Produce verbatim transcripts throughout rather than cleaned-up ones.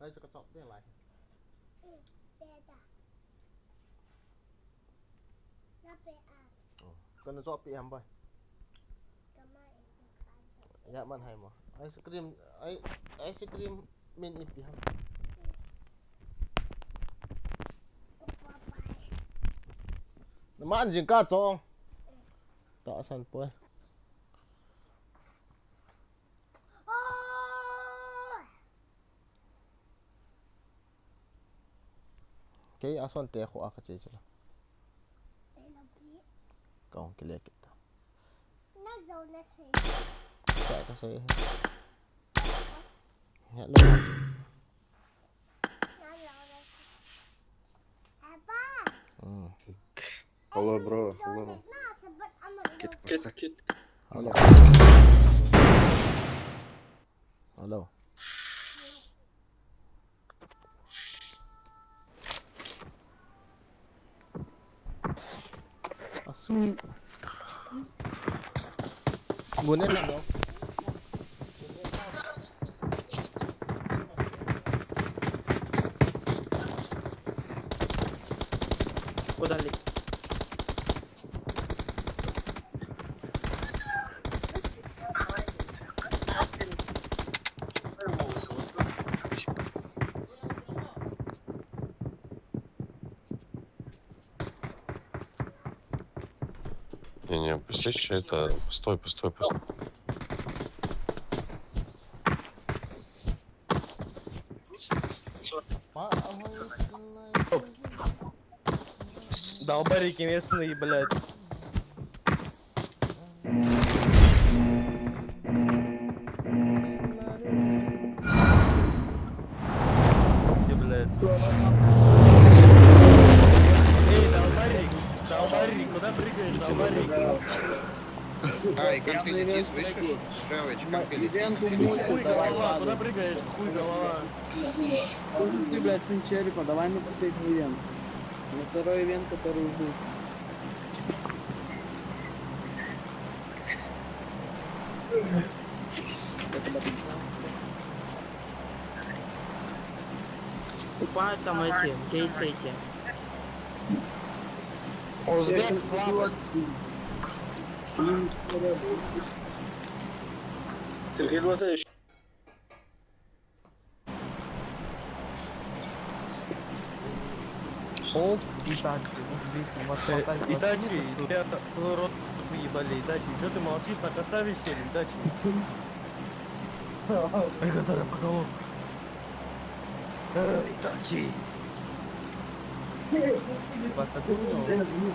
Ai, chu ka chop ding lai. Pe ta. Na pe a. Oh, kana chop pi ham bai. Kama e chu ka. Ya man hai mo. Ice cream, ai, ice cream min ipi ham. Na man jing ka chong. Ta san poi. Kei a son te khu a ka che chu. Ka ong kile kit ta. Na zo na sei. Sa ka sei. Hello. Na zo na sei. Apa. Mm. Hello, bro. Hello. Hello. Hello. Asu. Guna na, no? Kudali. Не, не, посещай это. Постой, постой, постой. Долбарики местные, блядь. Где, блядь? Эй, долбарик! Долбарик, куда прыгаешь, долбарик? Ай, как ты летишь выше? Шевыч, как ты летишь? Хуй голова, куда прыгаешь? Хуй голова. Ты, блядь, сын черепа, давай на последний ивент. На второй ивент, который был. Упа там эти, гейты эти. Узбек слабость. Сергей Владимирович. О, Итачи, убийство, вот Э, хватай, Итачи, хватай. Тебя твой рот выебали, Итачи. Чё ты молчишь, так оставишь, что ли, Итачи? Ай, который подолок. Э, Итачи. Подумал.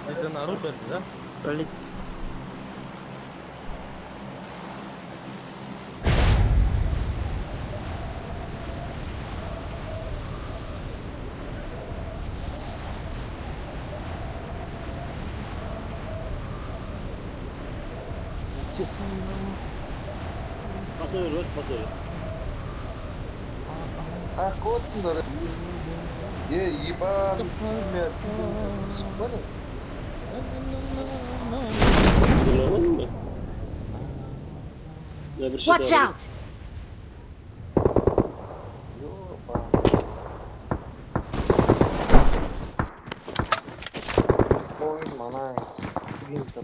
Это Наруто, да? Блин. Посмотри, жёстко посмотри. А кот, наверное. Е, ебаный, свинья, отсюда, понял? Ты нормально? Watch out! Ёпа. Ой, мама, свинка.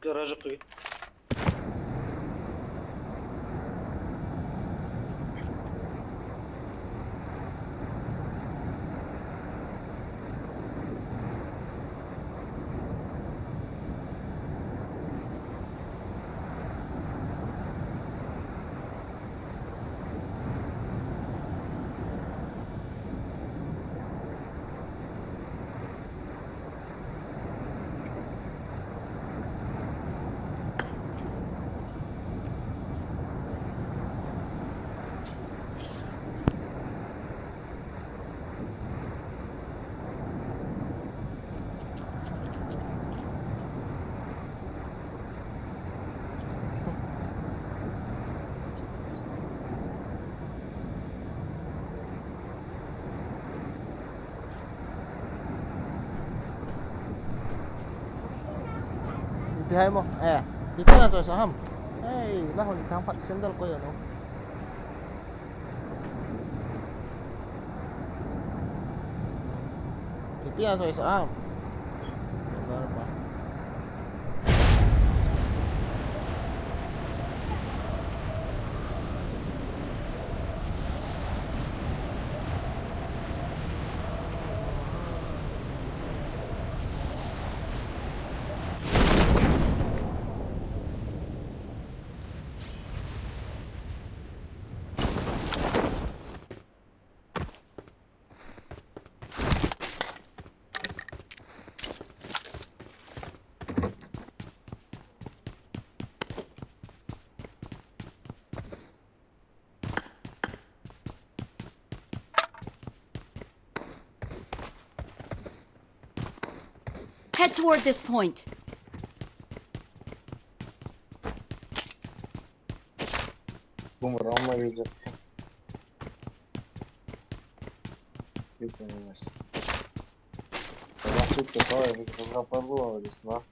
Garage ko. Ipi ham? Eh, ipi na choisah ham? Ei, la hon thang phat sandal ko yo no. Ipi na choisah ham? Head toward this point. Boomer alma yüz yaptı. Gitmeyin. Nasıl tutar? Kapalı olabilirsin lan.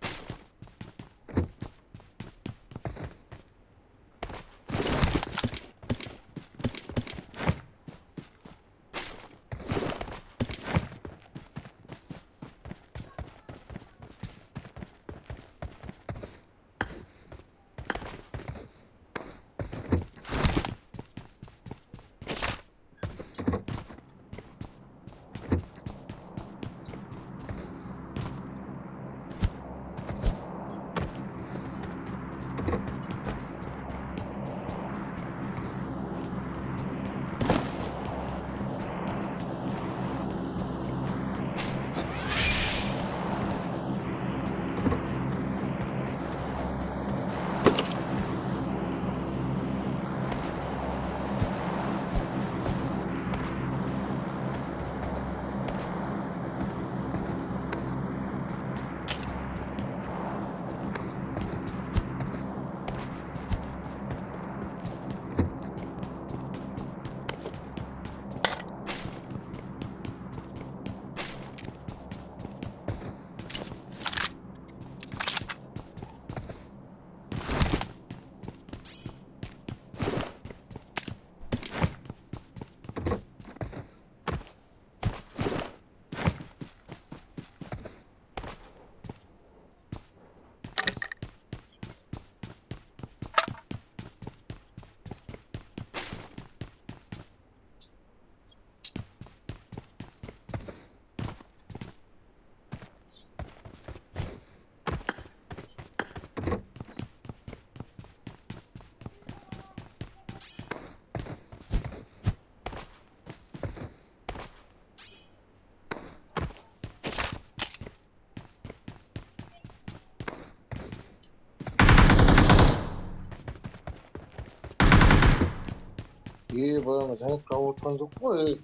Ih, bang, masih kau tuan sukul.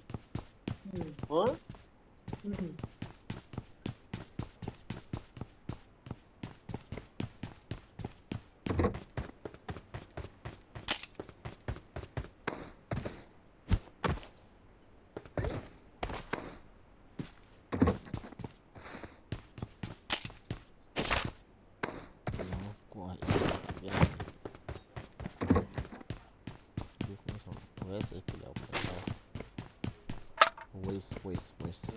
Hmm. Hah? Hmm. Waste, waste, waste.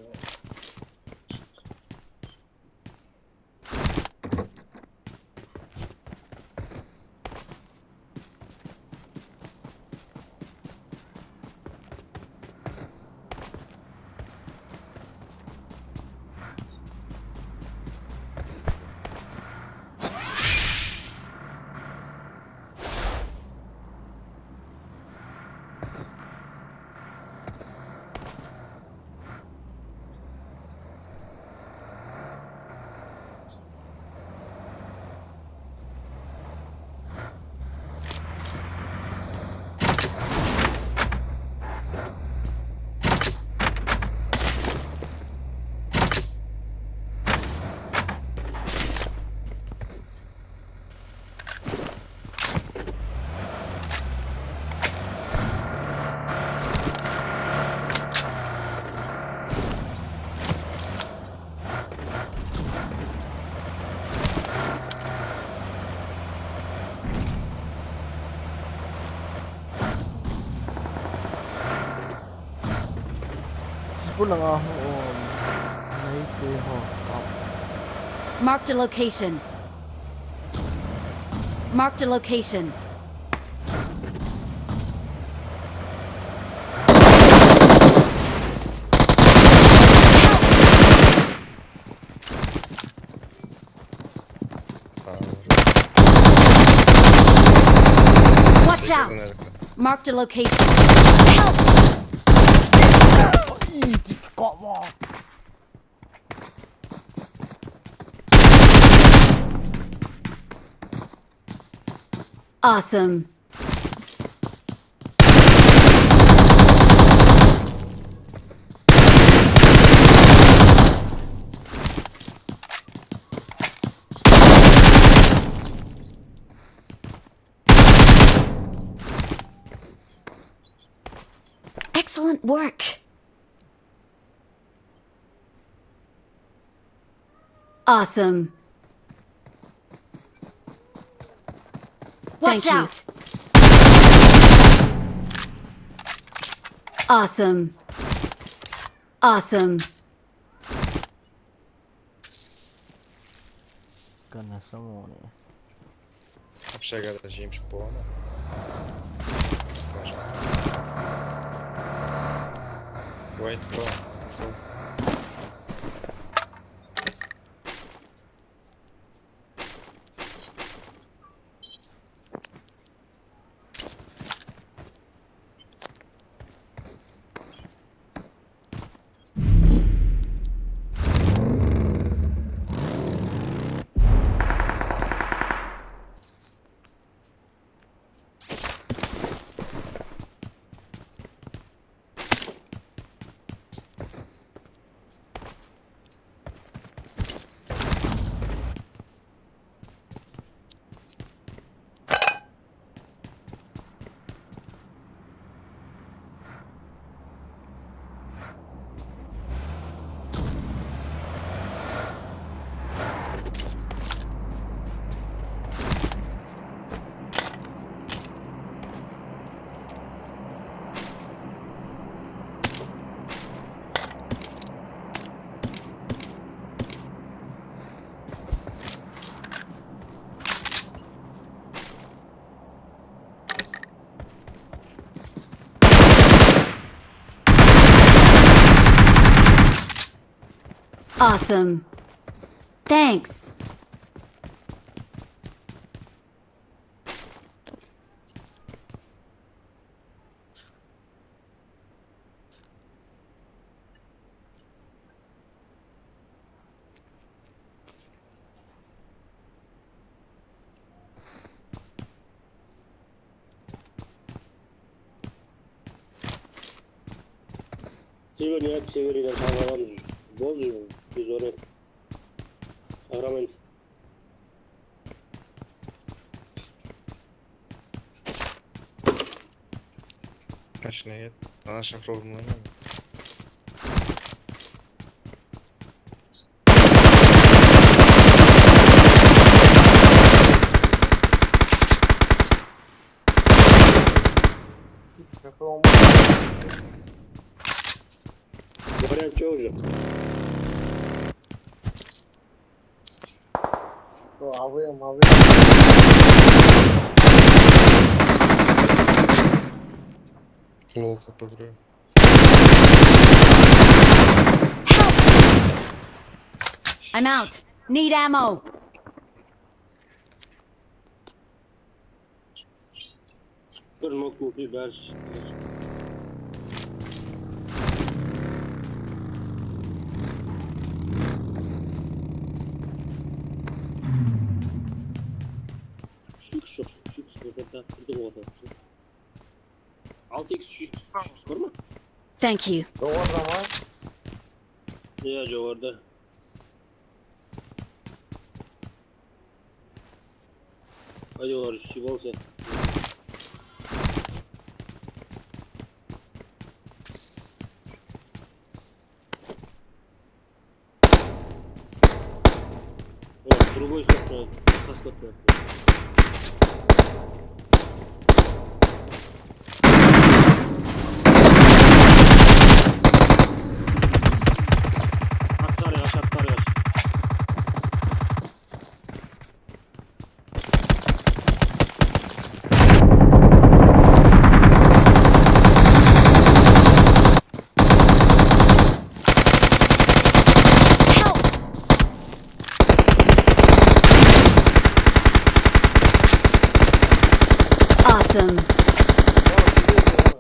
Pulanga ho, oh, nei te ho, kap. Marked a location. Marked a location. Watch out! Marked a location. Help! Awesome. Excellent work. Awesome. Watch out! Awesome. Awesome. Kana samo ne. Apsega da gente bona. White pro. Awesome. Thanks. Silver ni, silver ni, sa ram bol ni, ki zone. Sa ram. Kaç ne? Daha şah rolunu oynamıyor. Говорят, что уже? Плохо подряд. I'm out. Need ammo. Kırma kopi ver. Şu kişi, şu kişi orada, burada orada. Altı x şu kişi var mı? Thank you. Doğru zaman. Ya, doğru. Hadi var, şey olsa. О, с другой стороны. Со скотта. Awesome.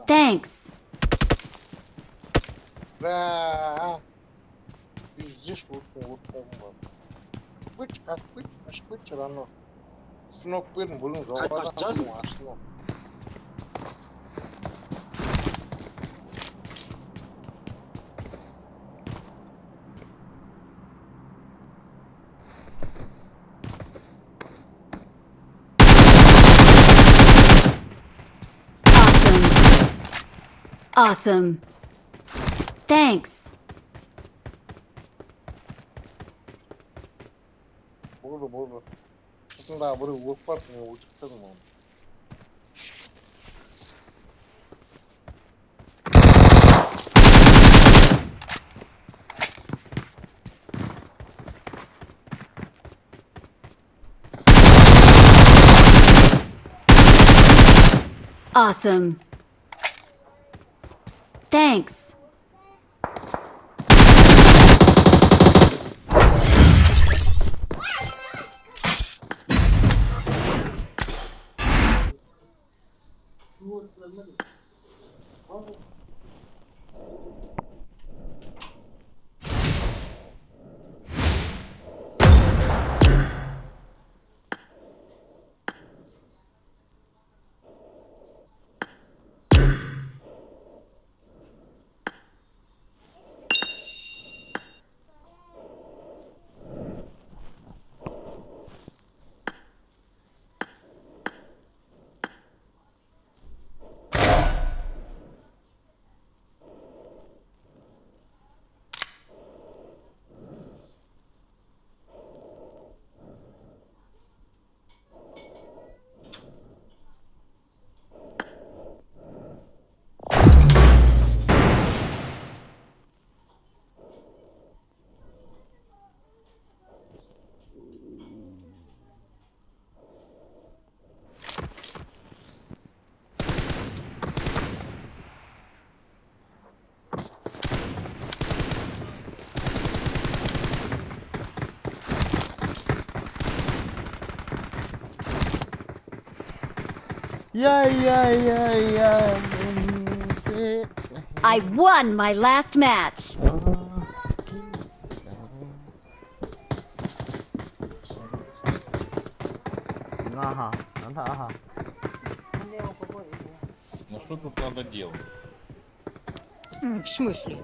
Thanks. Ra. Пиздишь, вот, вот, вот, вот. Пыч, как пыч, аж пыч рано. Сног пыр, булын, золото, булын, аж сног. Awesome. Awesome. Thanks. Bolu, bolu. Tutun da bolu, work part ne, work part ne. Awesome. Thanks. Yeah, yeah, yeah, yeah. I won my last match. Ага, ага, ага. Ну что тут надо делать? М, в смысле?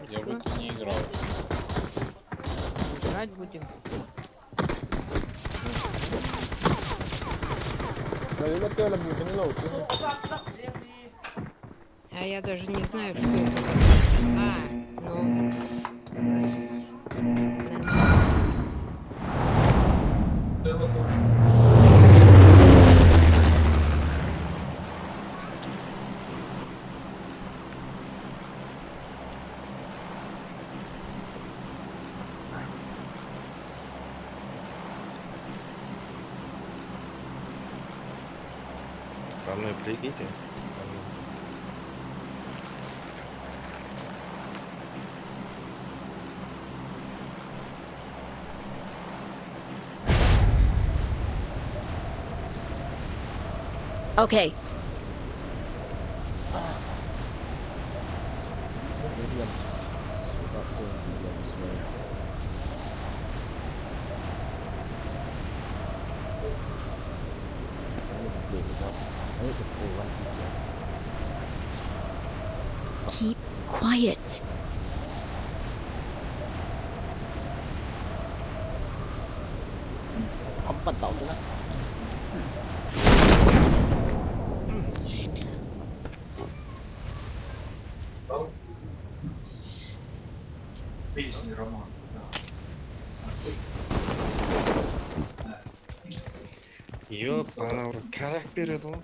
Я в это не играл. Играть будем. А я даже не знаю, что это. А, ну. Со мной плей, видите? Со мной. Okay. Williams. Sudah ke Williams, weh. I need to play without, I need to play one T T. Keep quiet. Không bắt đầu nữa. Ёпана, в рот, как перейду?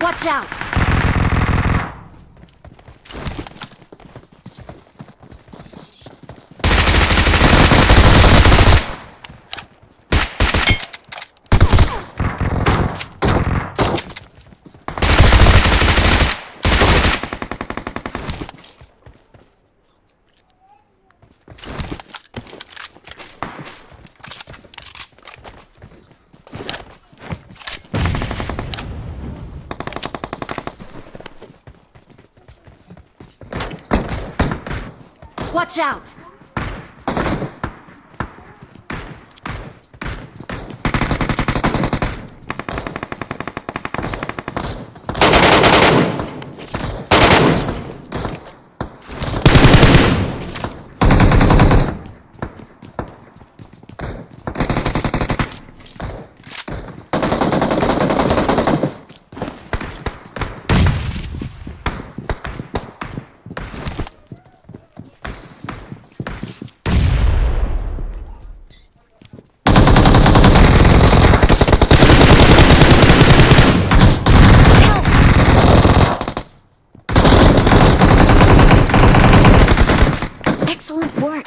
Watch out! Watch out! Excellent work.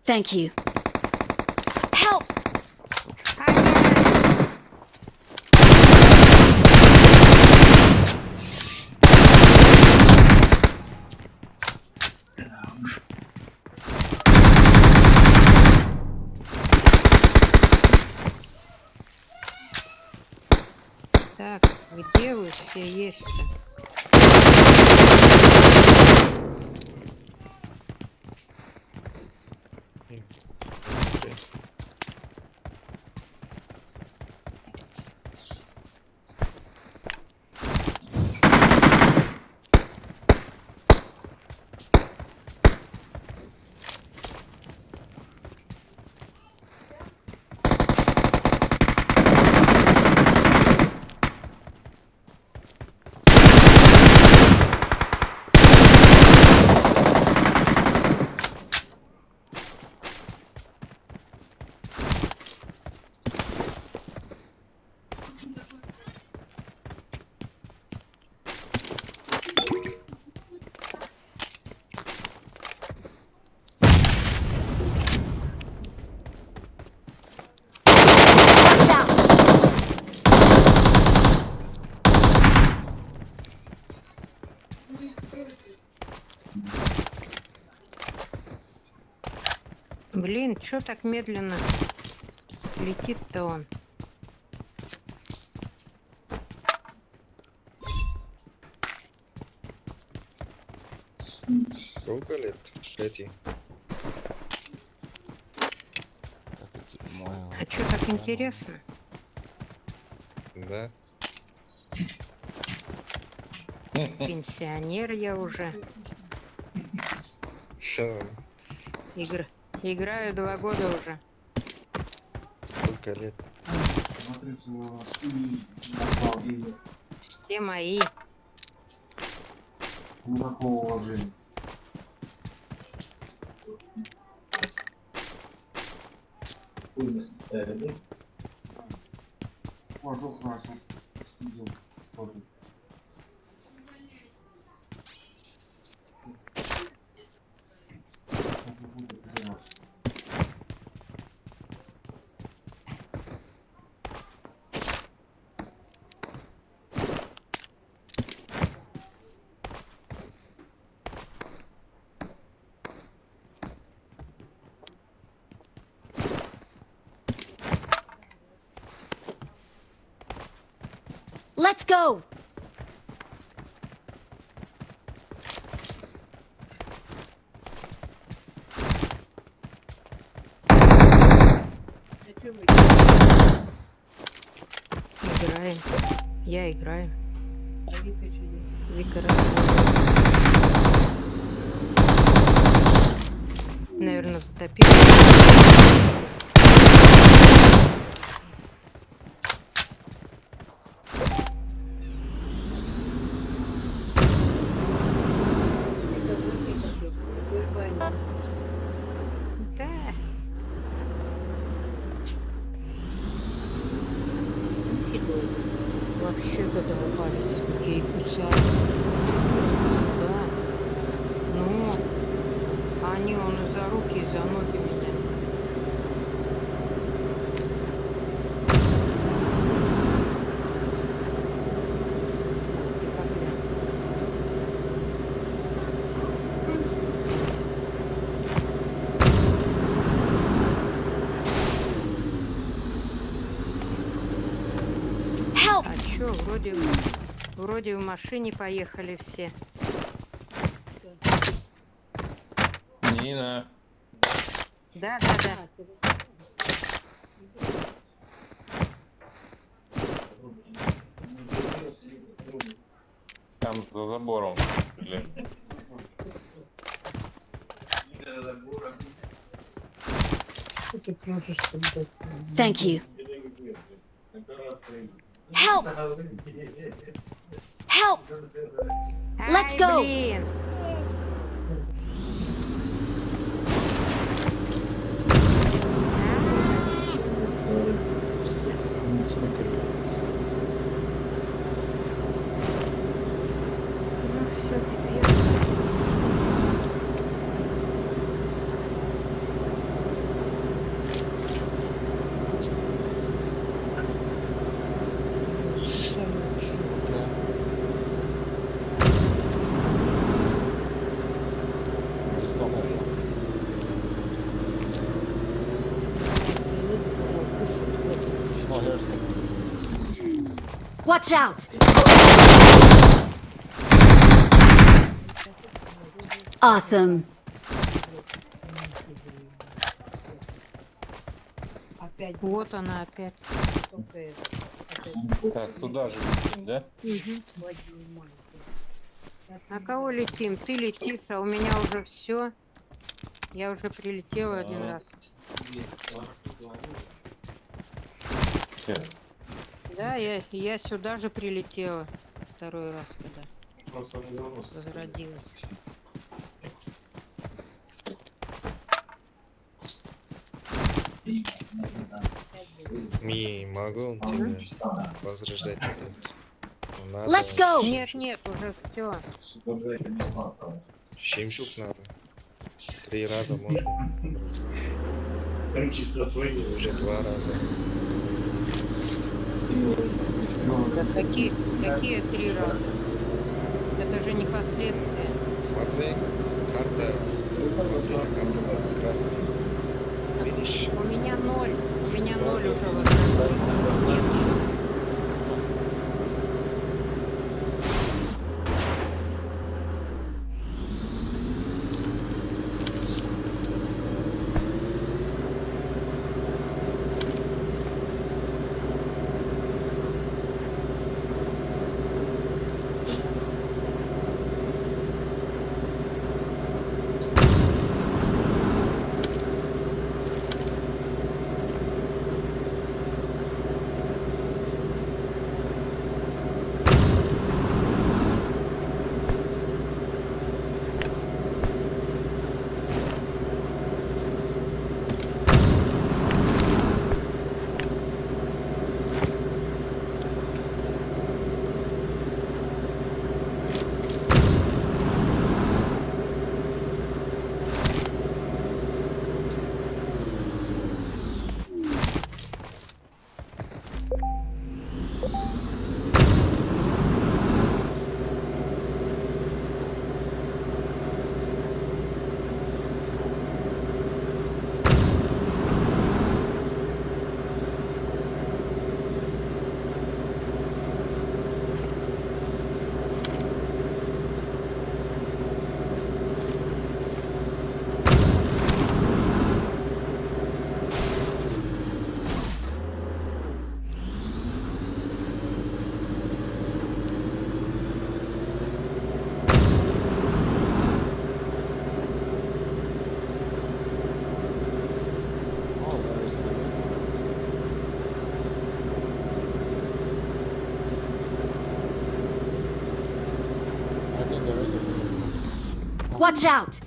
Thank you. Help! Так, где вы все есть-то? Блин, чё так медленно летит-то он? Сколько лет? Эти. А чё так интересно? Да. Пенсионер я уже. Что? Игр... Играю два года уже. Сколько лет? Все мои. Let's go! Играем. Я играю. Вика работает. Наверное, затопило. Да. Вообще, когда упали, людей кусали. Да. Ну, они он за руки, за ноги меня. Вроде, вроде в машине поехали все. Нина. Да, да, да. Там за забором. Или... Что ты кружишься, блядь? Thank you. Help! Help! Let's go! Блин. Ну всё, пипец. Watch out! Awesome. Вот она опять. Так, туда же летим, да? Мгм. А кого летим? Ты летишь, а у меня уже всё. Я уже прилетела один раз. Всё. Да, я, я сюда же прилетела второй раз, когда возродилась. Ми, могу тебе возрождать что-нибудь? Надо. Let's go! Нет, нет, уже всё. Семь штук надо. Три раза можно. Уже два раза. Да какие, какие три раза? Это же не последствия. Смотри, карта. Смотри на карту. Красный. Видишь? У меня ноль. У меня ноль уже вот. Нет. Watch out!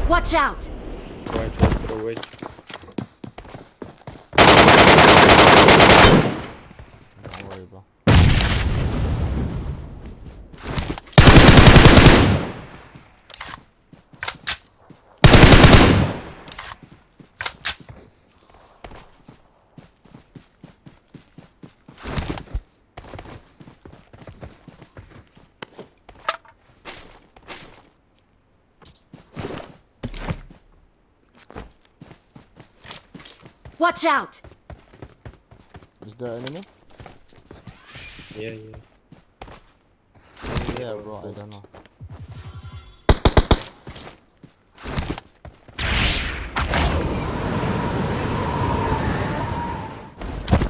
Watch out! Давай, давай, давай. Ой, бля. Watch out! Is there enemy? Yeah, yeah. Yeah, bro, I don't know.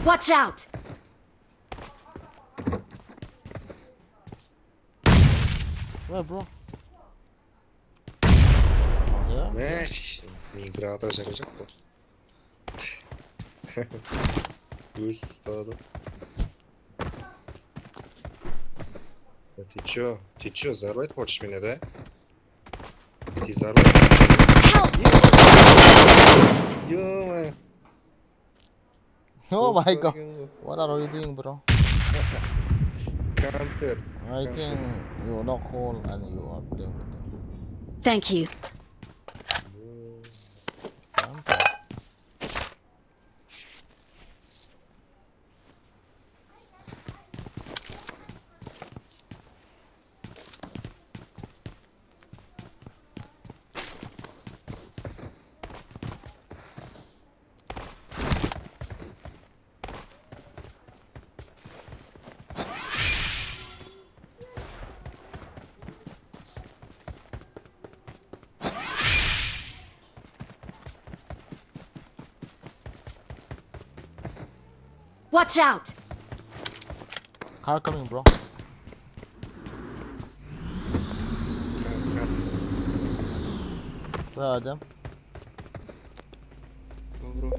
Watch out! Where, bro? Oh, here? Mesh, mi grata se ko. Gusto todo. Ты чё? Ты чё, взорвать хочешь меня, да? Ты взорвать? Help! Ё-моё. Oh my God. What are you doing, bro? Counter. I think you knock hole and you are playing with them. Thank you. Counter. Watch out! Car coming, bro. Where are them? Go, bro.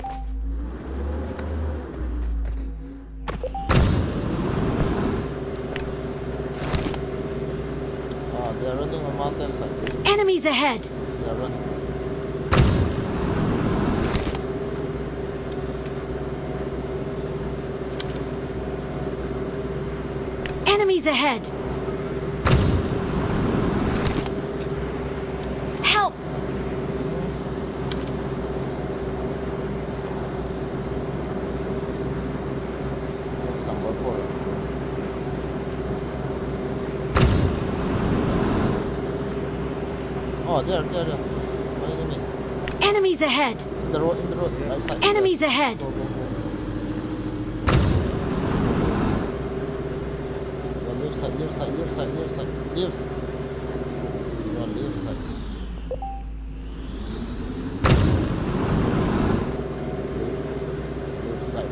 Ah, they are running on mountain side. Enemies ahead! They are running. Enemies ahead! Help! Number four. Oh, there, there, there. One enemy. Enemies ahead! In the road, in the road, right side. Enemies ahead! Go, go, go. Your left side, left side, left side, left side, left. Your left side. Left side.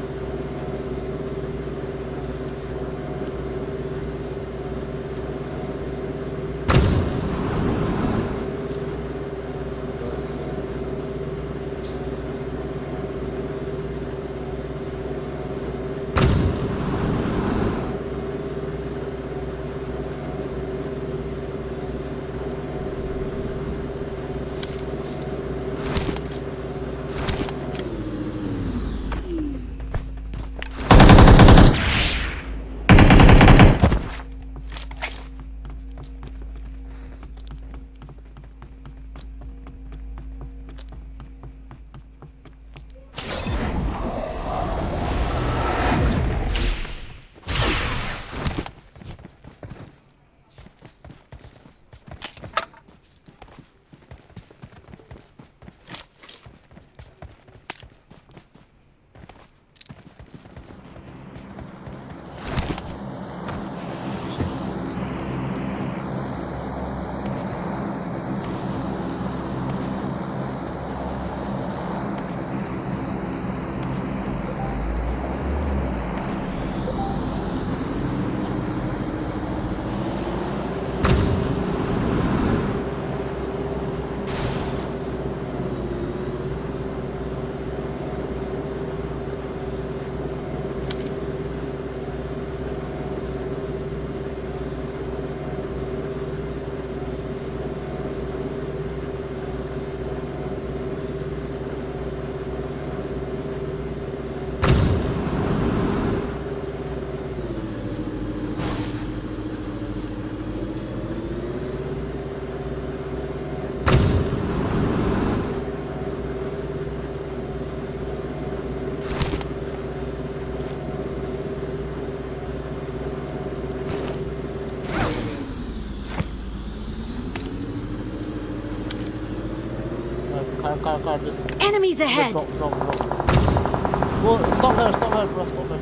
Car, car, car, just Enemies ahead! Drop, drop, drop. Go, stop here, stop here, bro, stop here.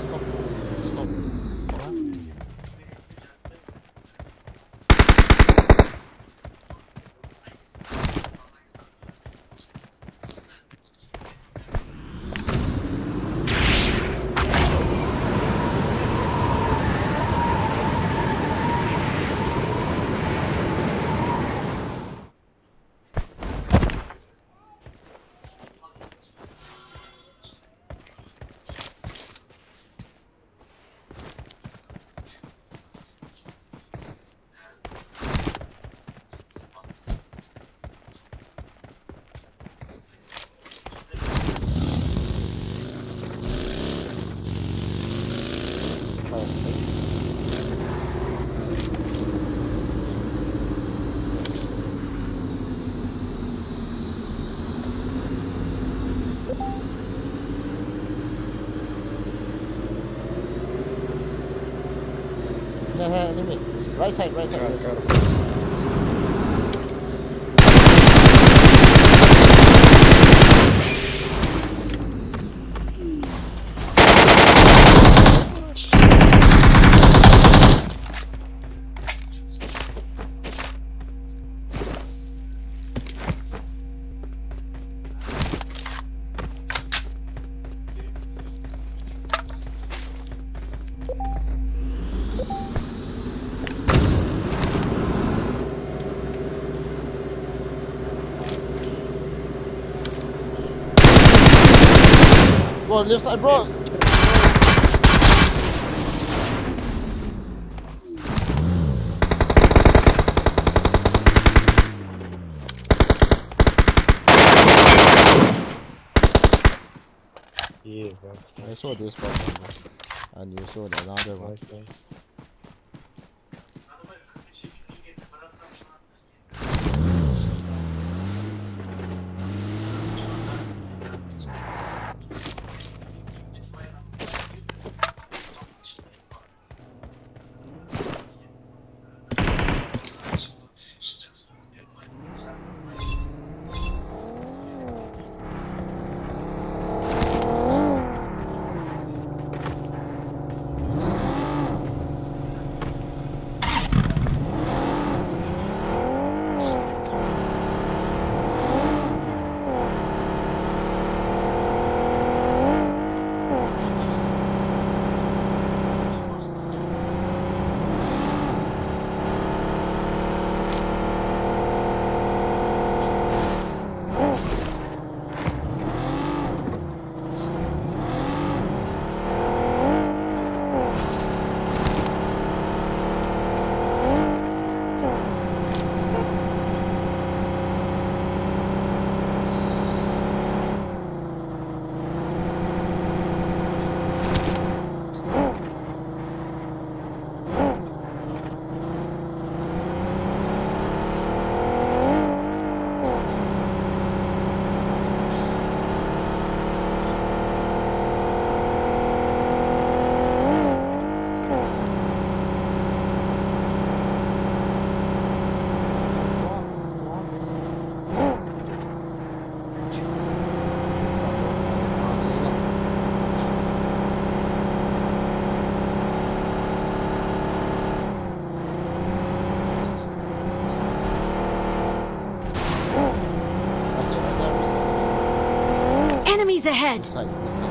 Stop, stop. Nah, nah, enemy. Right side, right side. Right side. Bro, left side, bro. Yeah, bro. I saw this person, bro. And you saw the another one. Nice, nice. Enemies ahead! Inside, inside.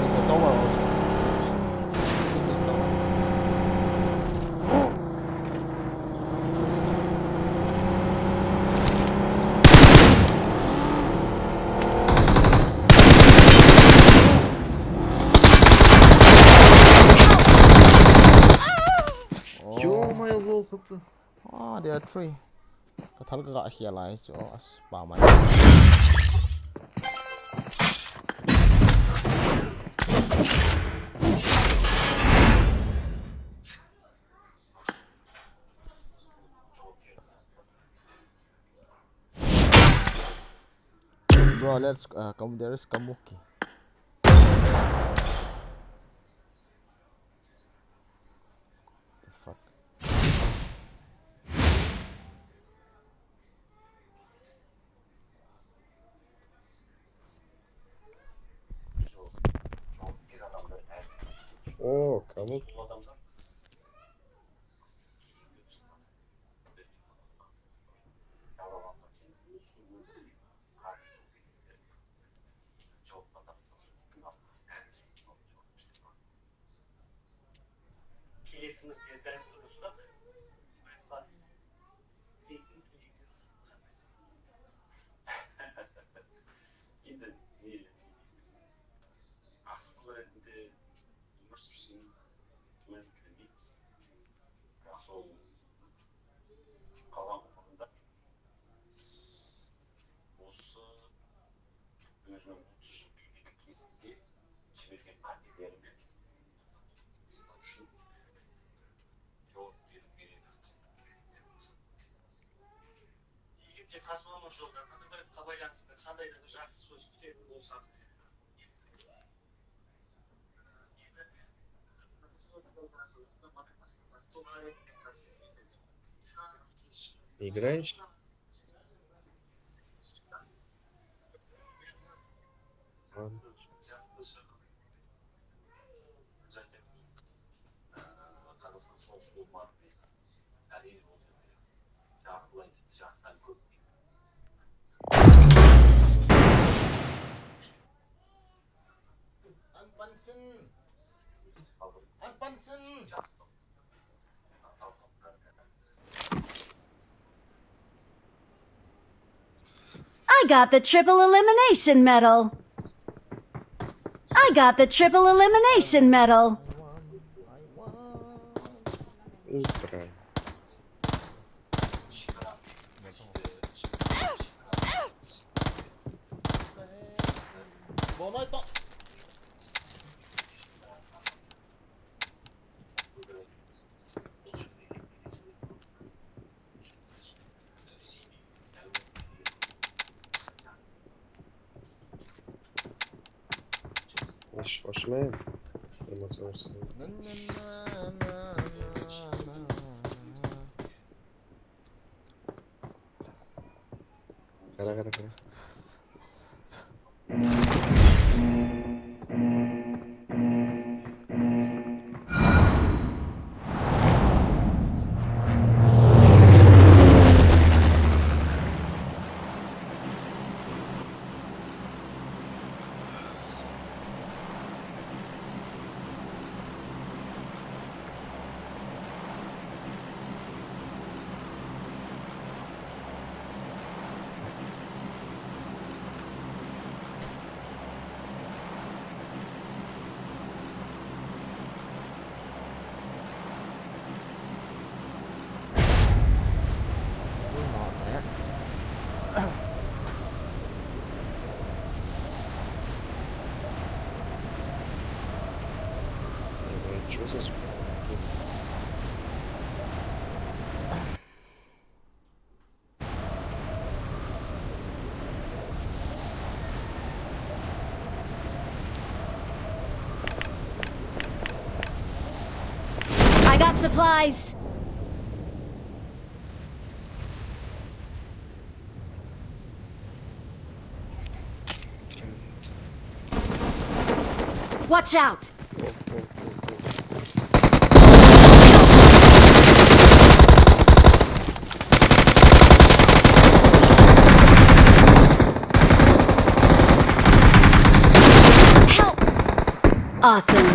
In the tower also. In this tower. Ё-моё, лол, Х П. Ah, there are three. Kathal ka ga khia lai chu, as pa mai. Bro, let's, uh, come, there is Kamuki. The fuck? Oo, come on. Kelesimiz de ders durusuna. Endi, e, aqsıqlar endi ömür sürsün, tümen kirmeymiz. Yahsa ol, qalğan umurunda. Osı özüniñ otuz yıl biylik kezinde jibergen qandelerine mısal ushın cevap berip beredi. Eger de qazma jolda Nazarbaevqa baylanıslı qanday da bir jaqsı söz kütetuǵın bolsaq, Играешь? I got the triple elimination medal. I got the triple elimination medal. Ультра. Hoş, hoş mu? Emotionsuz. Qara, qara, qara. I got supplies. Watch out! Awesome.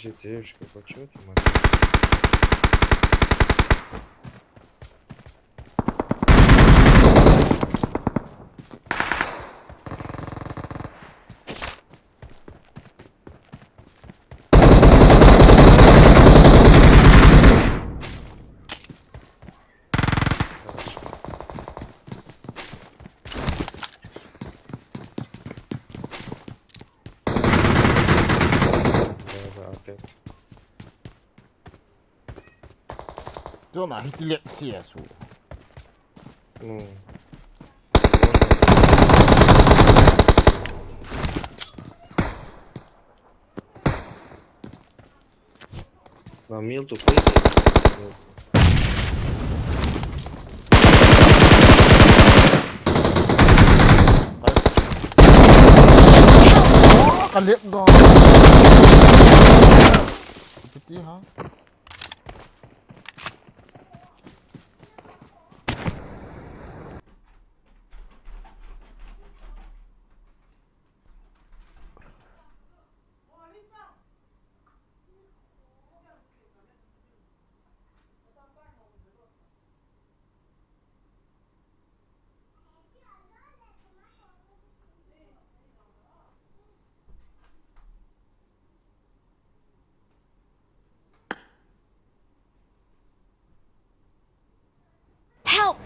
G T A, acho que eu tô aqui, mano. Toma, hitilek siasu. No. Na mil tu pei. Kalep dong. Piti ha. Help!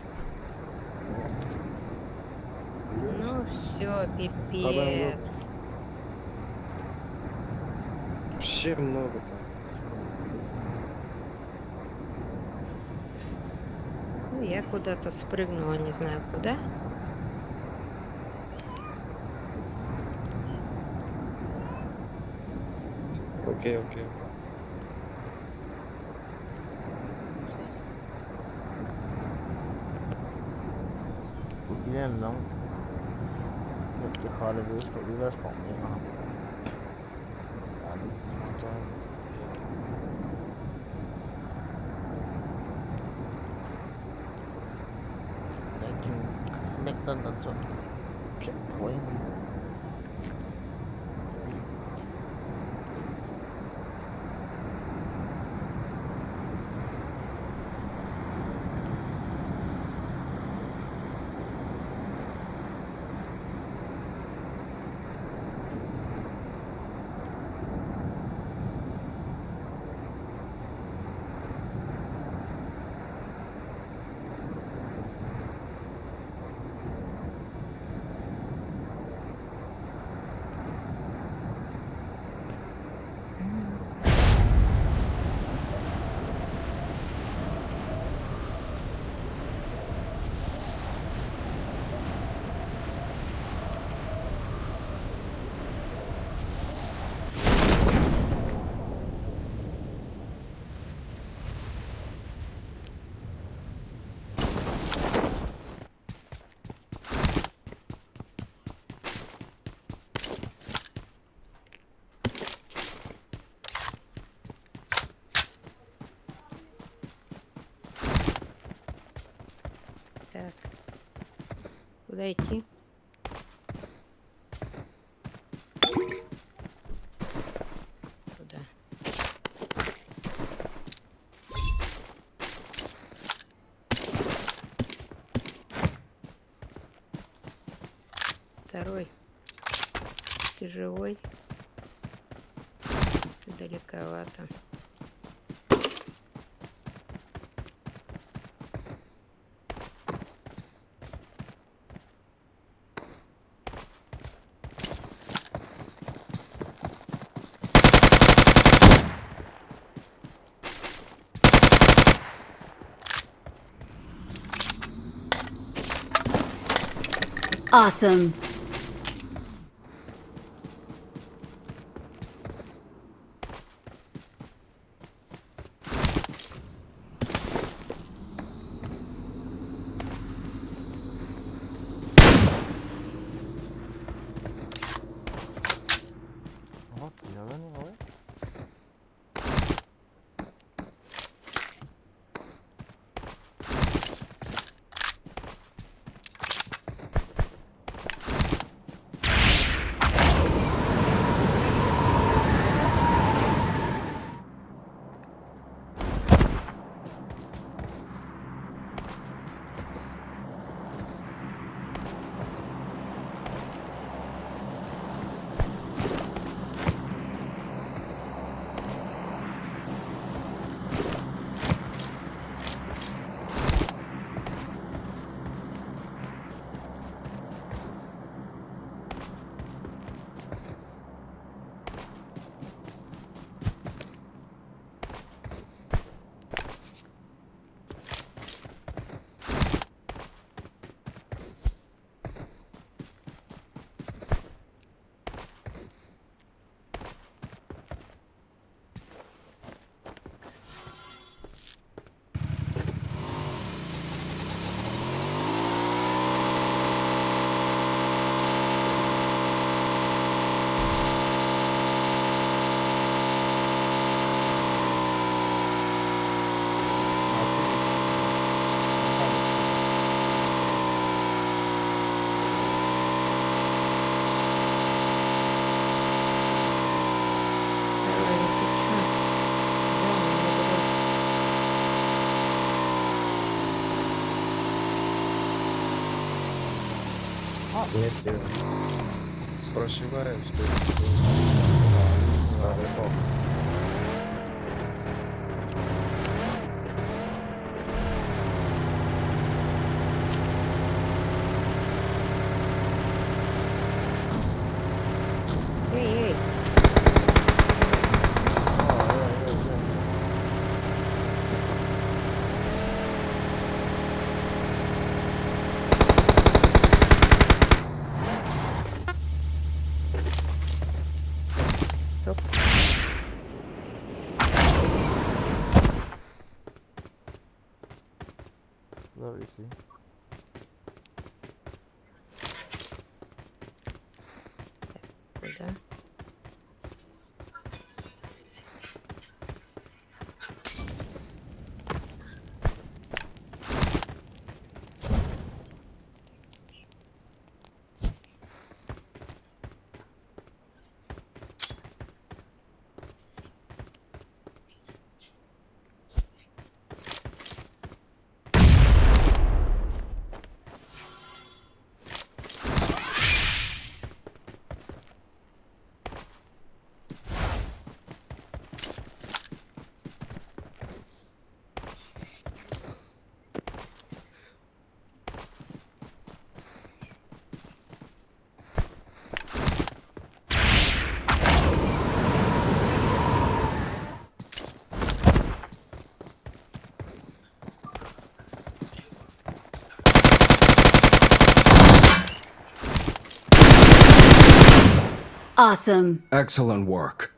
Ну все, пипец. Все много там. Ну, я куда-то спрыгнула, не знаю куда. Окей, окей. Kukilen long. Net ke khale bus ko viewers ko me ma. Adi. Lagging, lag tan tan chun. Phiat thoi. Так. Куда идти? Туда. Второй. Ты живой? Далековато. Awesome. Нет, я спрашиваю, что, что. А, это. Эй, эй. Where is he? Куда? Awesome. Excellent work.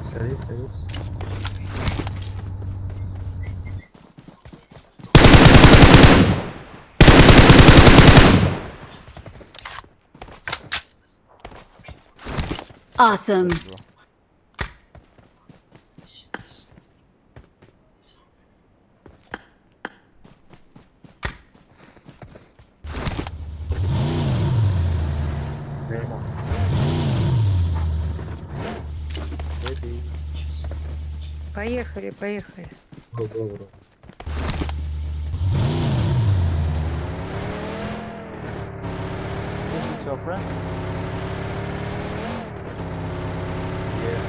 Садись, садись. Awesome. Поехали, поехали. This is your friend? Yeah.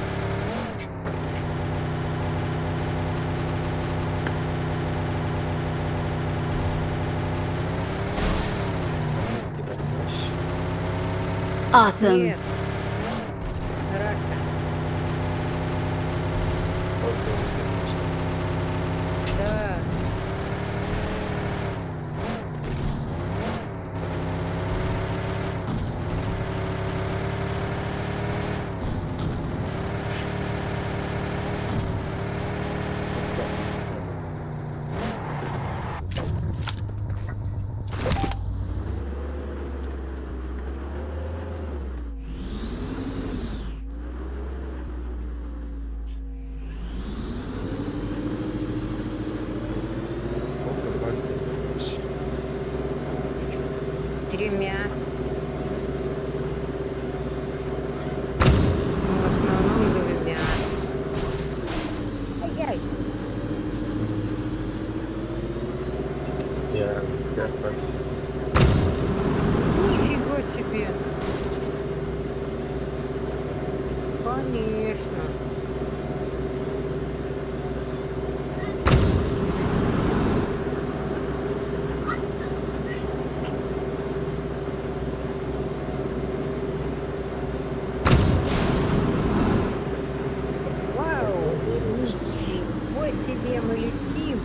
Awesome. Нет. Рака. Да. Тремя. Ну, в основном двумя. Ай-яй. Я, я так. Нифига себе. Конечно. Вау! Ничего себе, мы летим!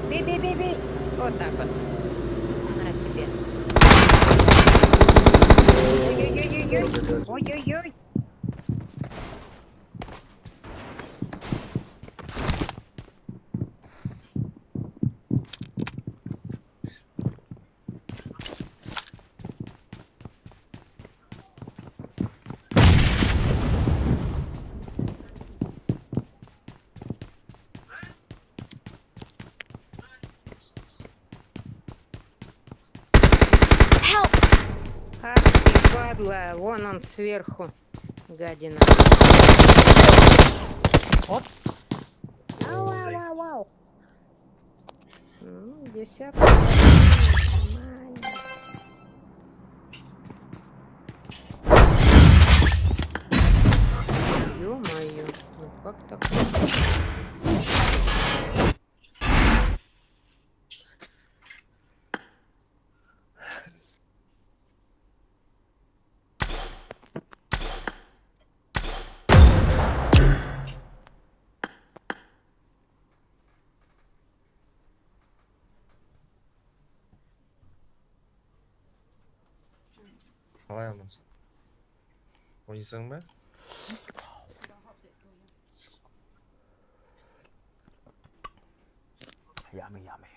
Бей, бей, бей, бей! Вот так вот. На тебе. Ой-ой-ой-ой-ой! Ой-ой-ой! Ах ты, падла, вон он сверху, гадина. Оп. Ау, ау, ау, ау. Ну, десятка. Нормально. Ё-моё, ну как так? Алай алмас. Ойсаң ба? Yummy, yummy.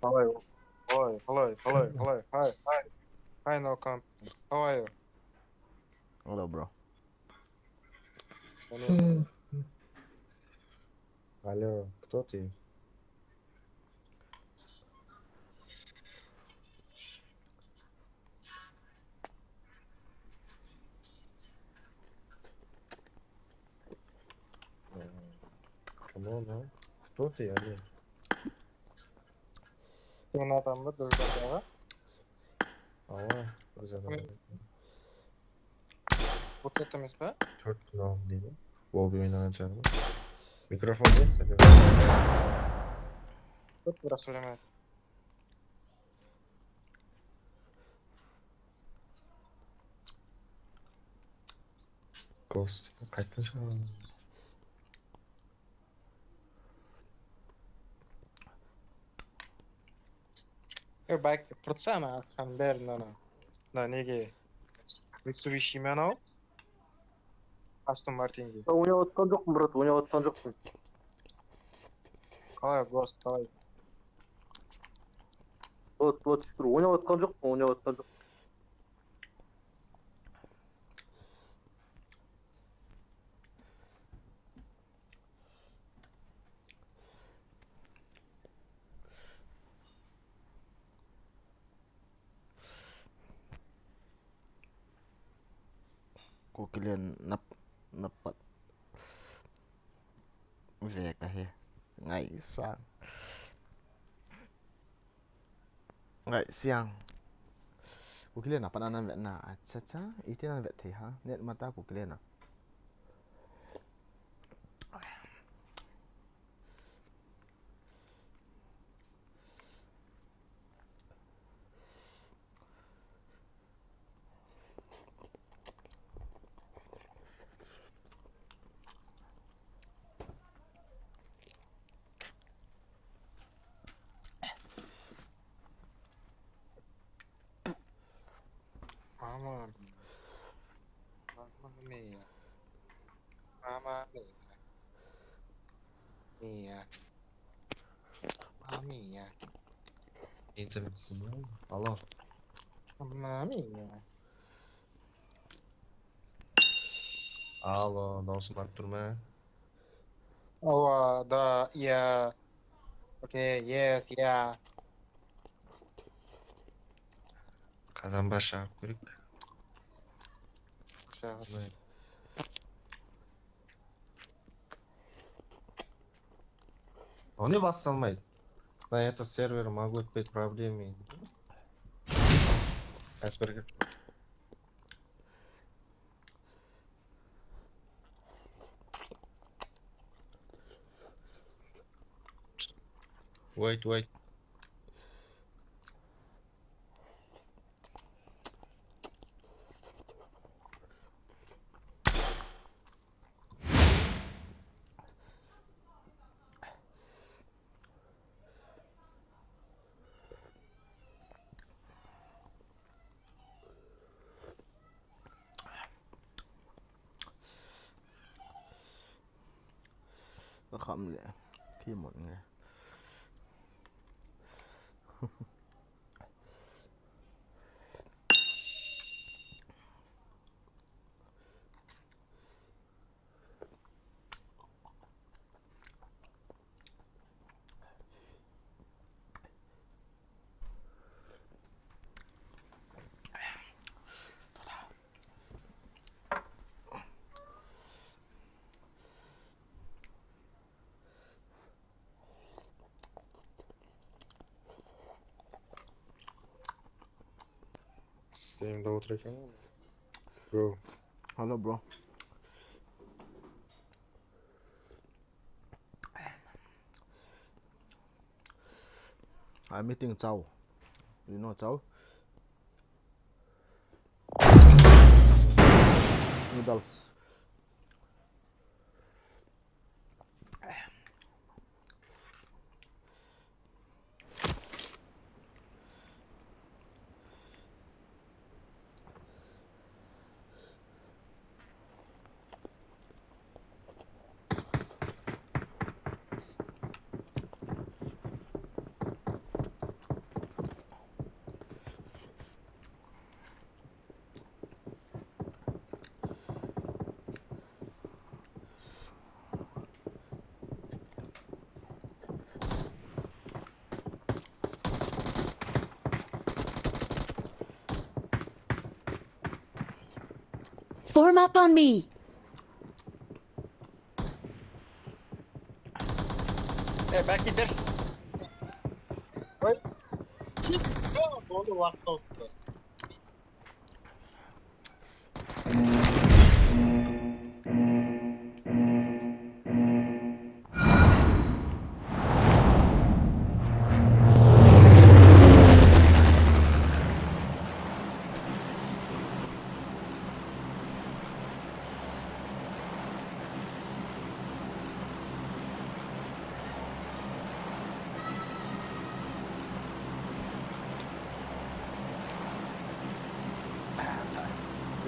Hello, hello, hello, hello, hello. Hi, hi. Hi, no come. How are you? Hello, bro. Hello. Алло, кто ты? Э, кому, да? Кто ты, алло? Ты на там вот, дружбан, да? Ава, друзья, давай. Вот это место? Dört kilo aldım. Lobby oynanacak mı? Mikrofon neyse. Çok biraz söyleme. Ghost. Qaytdan chiqaman. Yo, bike fırtsana, sen der, no, no. Da nege? Mitsubishi mi anav? Aston Martin ge. Oynayatqan joqmu, brat, oynayatqan joqmu. Qalay, Ghost, qalay? Brat, brat, oynayatqan joqmu, oynayatqan joqmu. Kukilen nap, napat ve kahi. Ngaisang. Ngaisiang. Kukilen apat anan vetna. Acha cha. Iti nan vet thei ha. Net mata Kukilen a. Mama. Mama mia. Mama mia. Mia. Internet sızıyor mu? Alo. Mama mia. Alo, dawsım barıp turma? Awa, da, iya. Okay, yes, yeah. Qazan baş alıp koyayıq. Baş alıp. Onu basa almayız. На это сервер могут быть проблемы. Iceberg. Wait, wait. Ka kham le. Khi mot nge. Same double trick. Go. Hello, bro. I'm eating chow. You know chow? Noodles. Form up on me. Hey, back in there. What? What the fuck?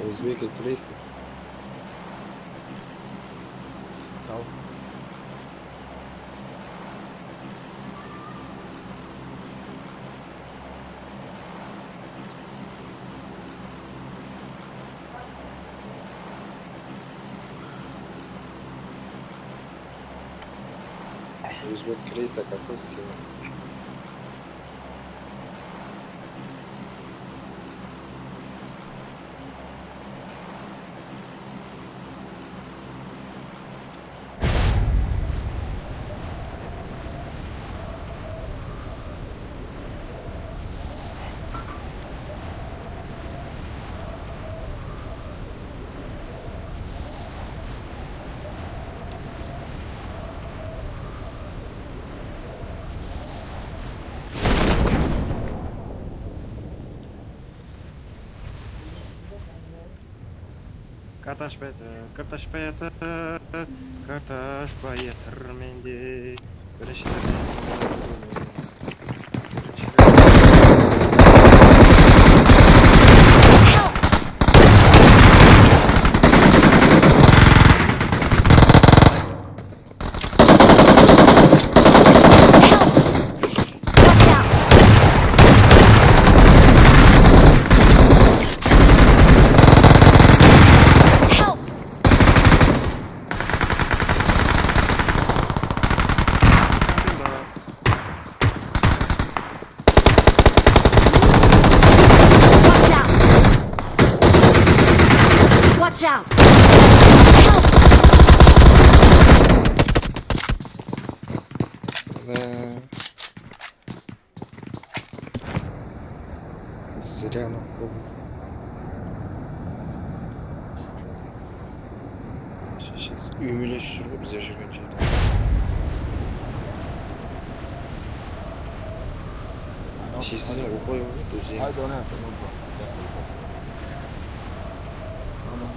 Узбеки крысы. Чао. Узбек крыса, какой сила. Карташ пойдёт, карташ пойдёт, карташ пойдёт, менде. Help! Watch out! Watch out! Help! Зря напугал. Сейчас öyle şurada bize şurada. Sessiz abi, koy onu, düzeye. I don't have to move, bro. Just open. No, no.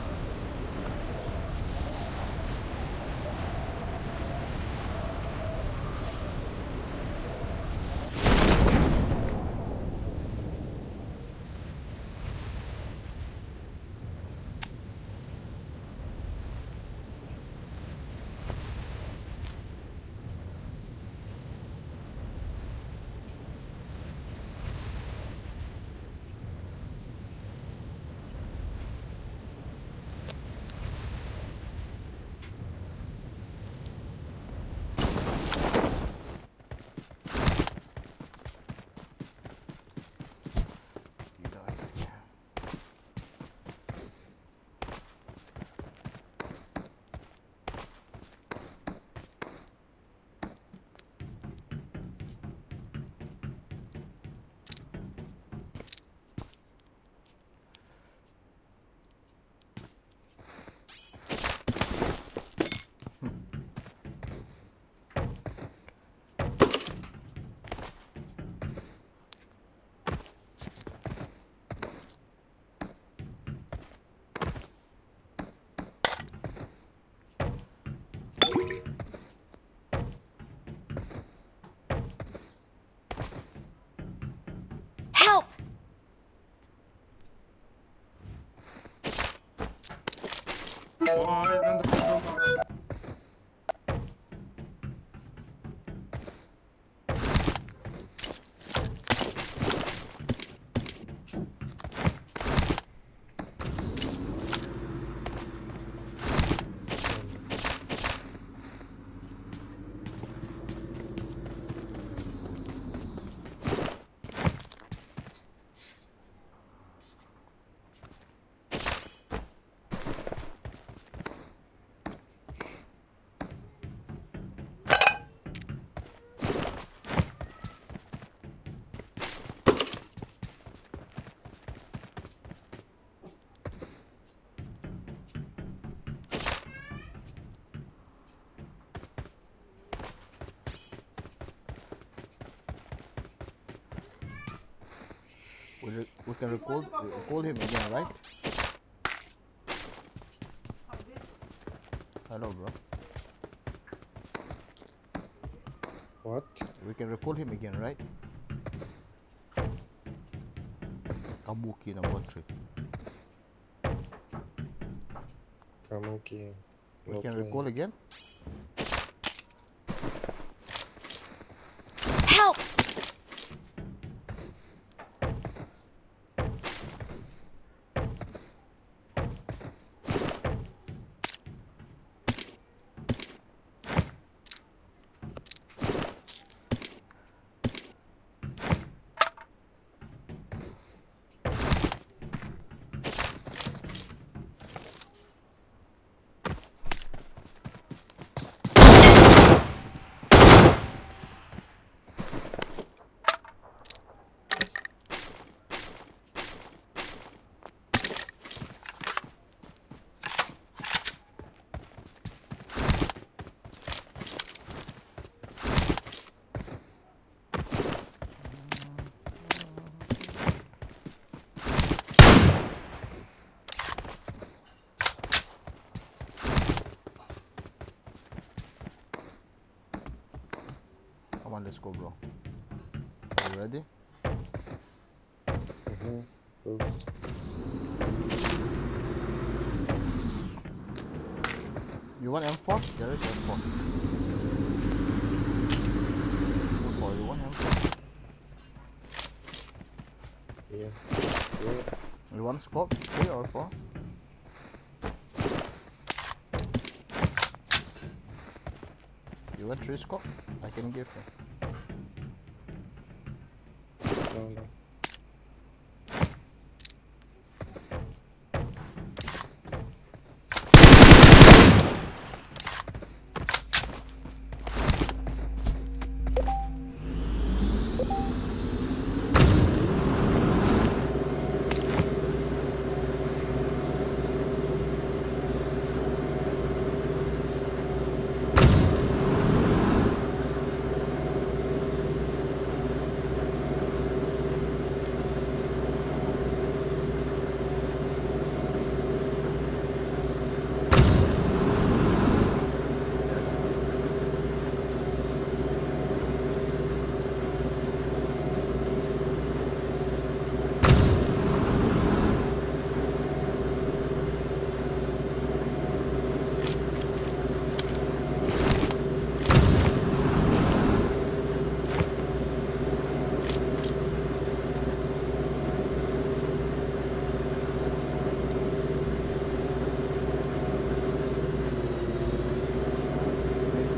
We, re- we can recall, recall him again, right? Hello, bro. What? We can recall him again, right? Kabuki number three. Kamuki. We can recall again. Help! Come on, let's go, bro. Are you ready? Mm-hmm. Go. You want M four? There is M four. M four, you want M four? Yeah. Yeah. You want scope? Three or four? You want three scope? I can give you. No, no.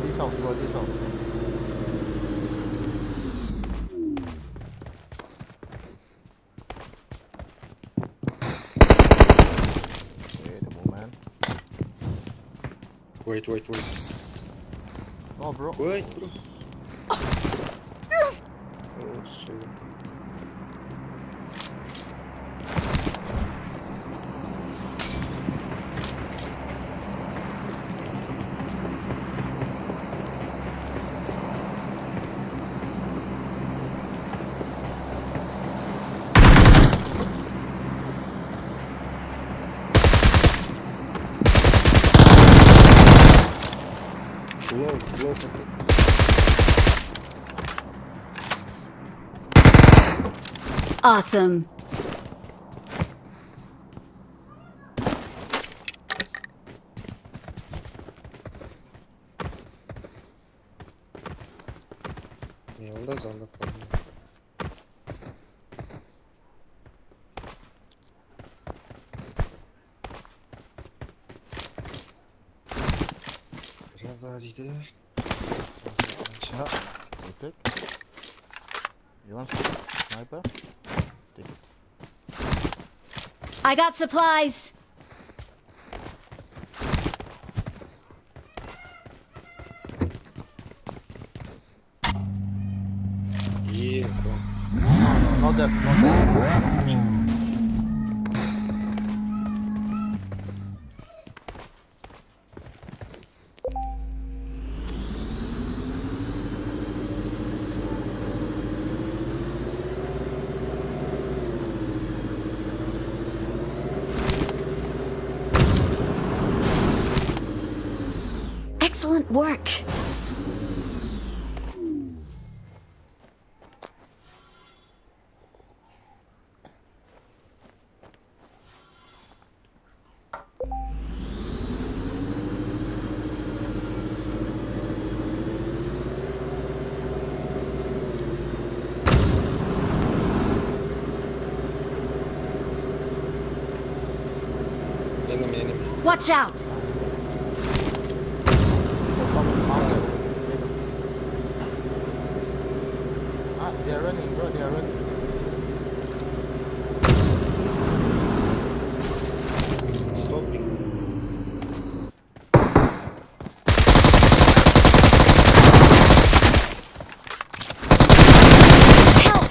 This house, bro, this house. Wait a moment. Wait, wait, wait. Oh, bro. Wait, bro. Oh, sorry. Low, low. Awesome. Yolda zanda kaldı. Biraz daha ileri. Biraz daha aşağı. You take? You want sniper? Take it. I got supplies. İyi. No, no, no, that's not that. Work. Enemy, enemy. Watch out! Ah, they are running, bro, they are running. Stopping. Help!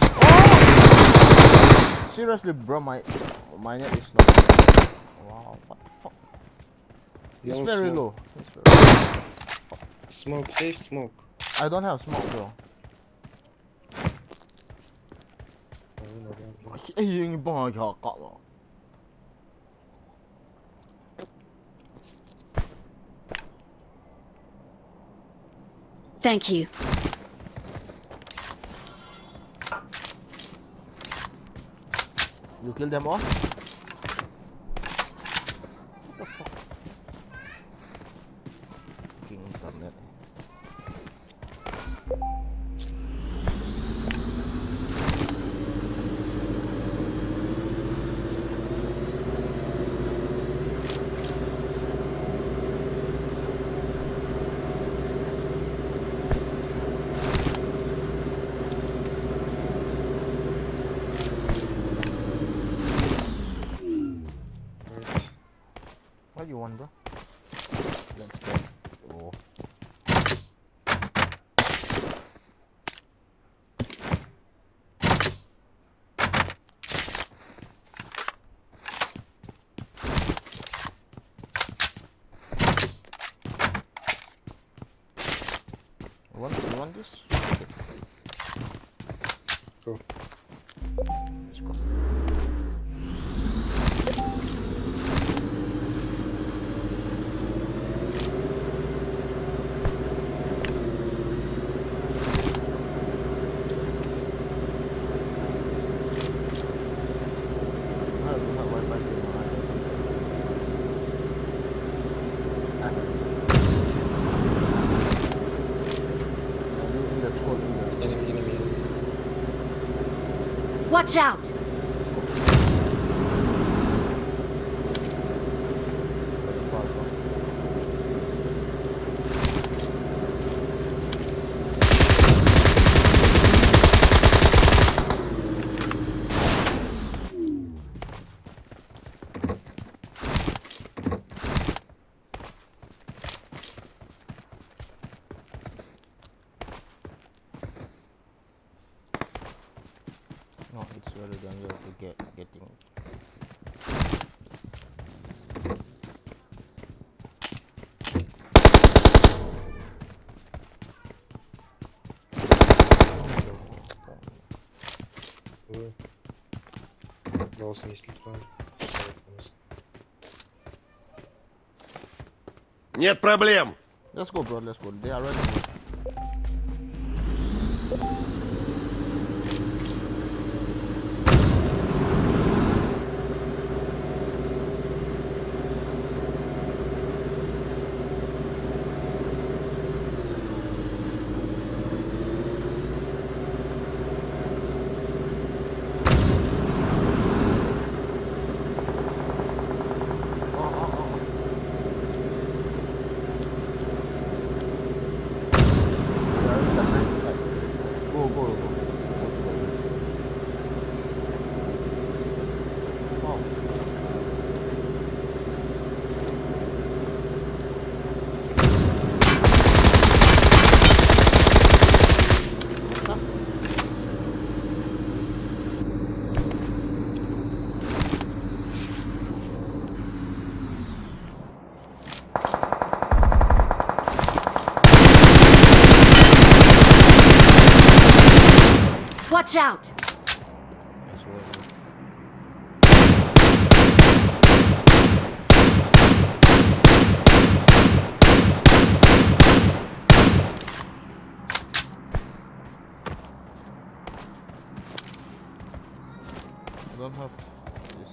Seriously, bro, my, my net is not. Wow, what the fuck? It's very low. It's very low. Smoke, safe smoke. I don't have smoke, bro. Ei, ei, bang, ya, ka, Thank you. You kill them all? What the fuck? Fucking internet. What you want, bro? Let's go. Oh. You want, you want this? Go. Let's go. Enemy, enemy, enemy. Watch out! No, it's very dangerous to get getting. Lost, если что. Нет проблем. Let's go, bro. Let's go. They are ready. Go, go, go. Watch out! Don't have this.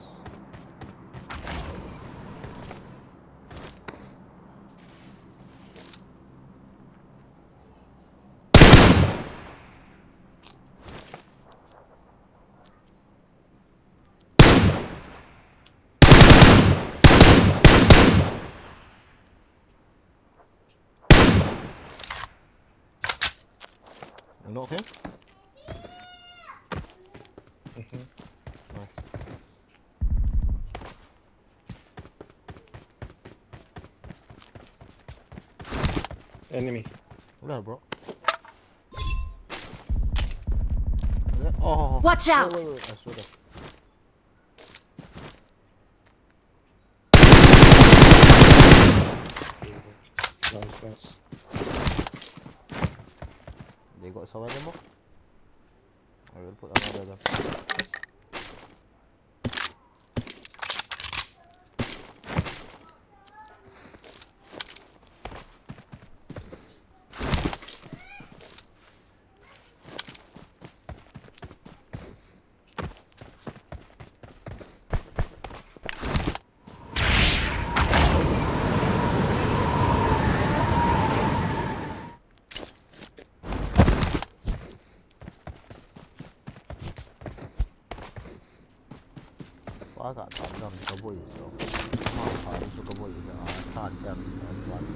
Knock him. Mhm. Nice. Enemy. Where, bro? Yeah. Oh. Watch out! Wait, wait, wait. I saw that. Nice, nice. They got survivable? I will put another gun. Paka third gun kaboi so. Ma third gun kaboi na third gun sa one.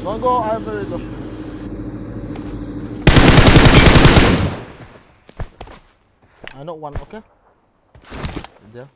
Don't go, I have very good. I know one, okay? There.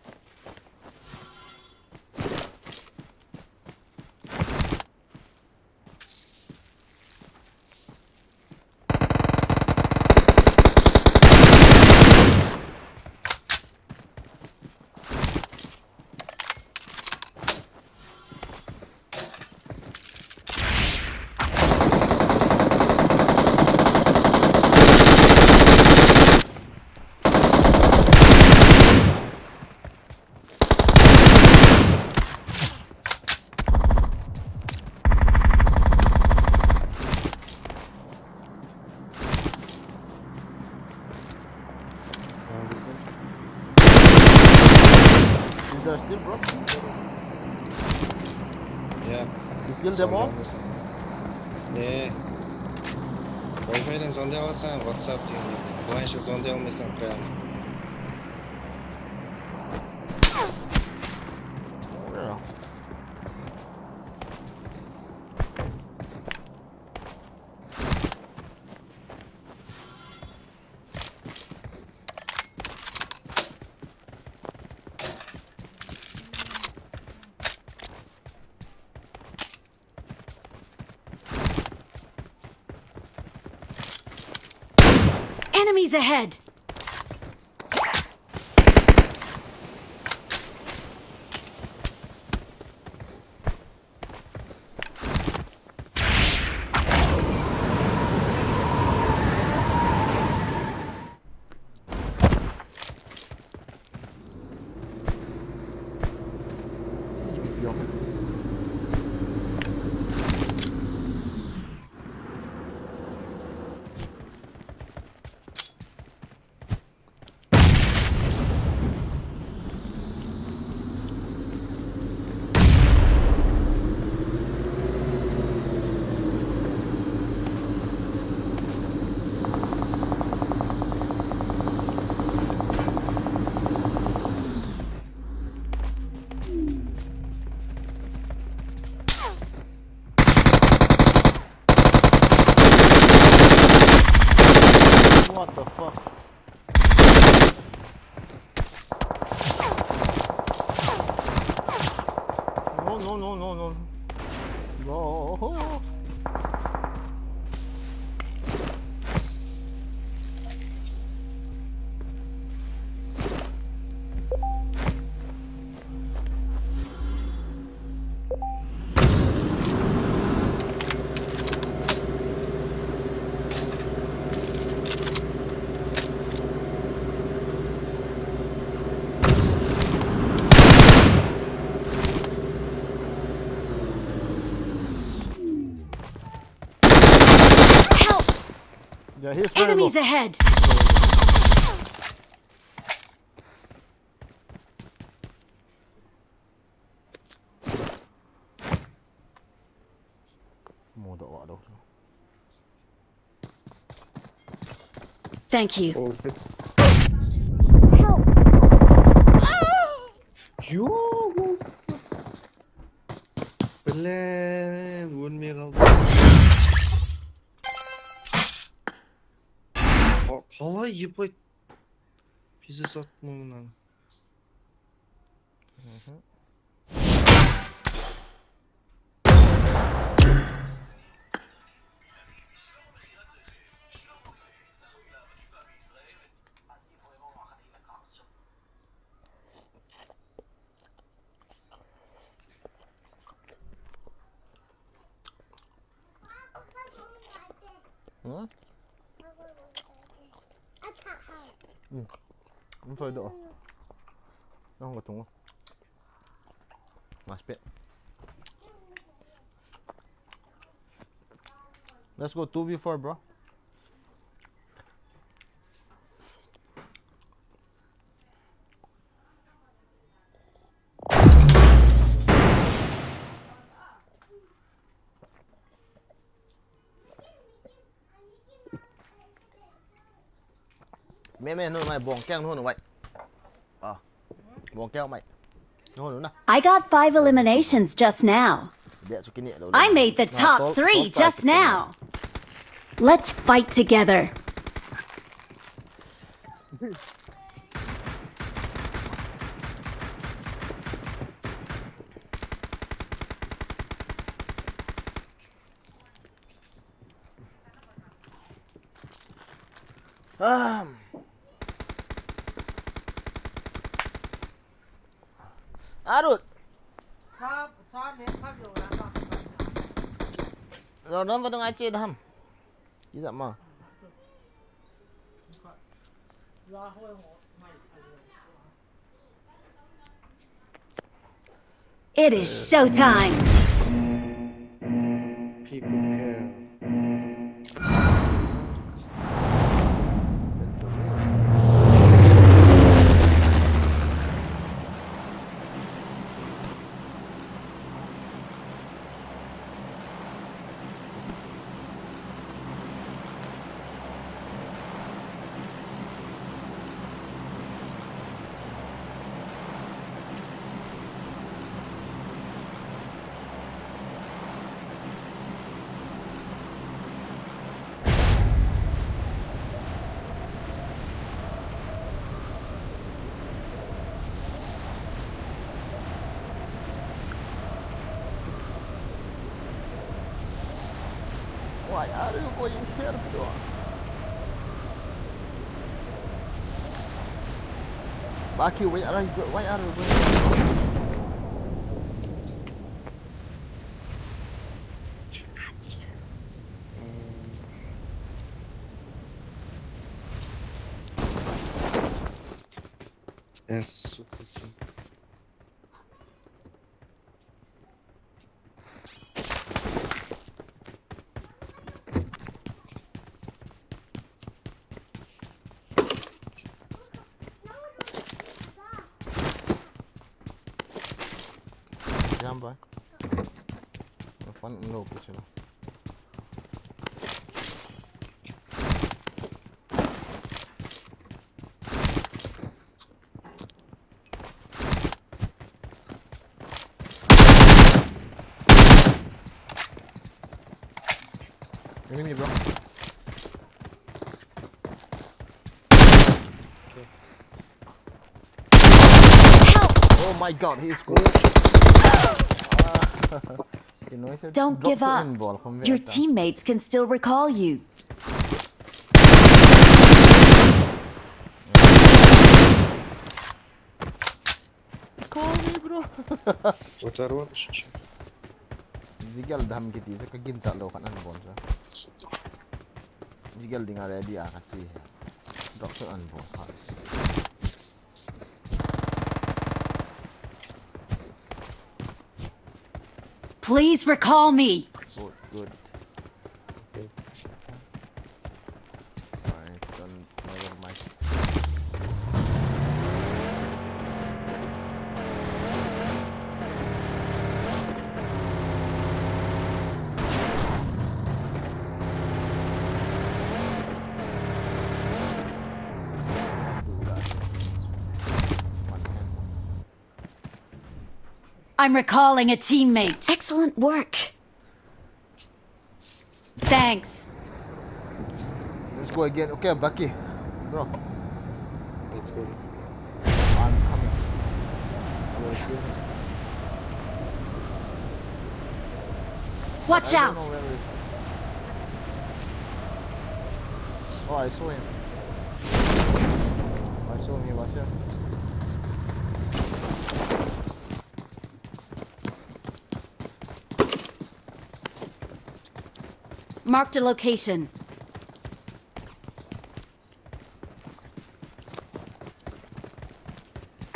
Is there still, bro? Yeah. You kill them all? Yeah. Wi-Fi dan zone dia wasa WhatsApp dia. Bukan shi zone dia missing clear. Enemies ahead! No, no, no, no. No. Help! Yeah, he's very low. Enemies ahead! Mo do wa do. Thank you. Oh, shit. Help! Yo, what the fuck? Блин, вон мне голова. Ка-, калай ебать. Пиздец от муна. Hmm? Hmm. Ang solid oh. Ang katungo. Mas pit. Let's go two v four, bro. Me me, no mai bong keng, no no wai. Ah. Bong keng mai. No no na. I got five eliminations just now. Dia chu kini lo. I made the top three just now. Let's fight together. Um. Arut. Lo non vadung ai che dam. Ki za ma. It is showtime. People care. Why are you going here, bro? Baki, why are you go-, why are you going there, bro? Yes, super. Jump, boy. The fun no kuchelo. Enemy, bro. Oh my god, he is good. Ah, Don't give up. Your teammates can still recall you. Call me, bro. What are you? Jigel dam kiti se ka ginchat lou khat an bol sa. Jigel ding a ready a ka chi he. Drop shot an bol kha. Please recall me. Good, good. Okay. Alright, don't, never mind. I'm recalling a teammate. Excellent work. Thanks. Let's go again. Okay, Bucky. Bro. Let's go. I'm coming. Watch out! I don't know where he is. Oh, I saw him. I saw him, he was here. Marked a location.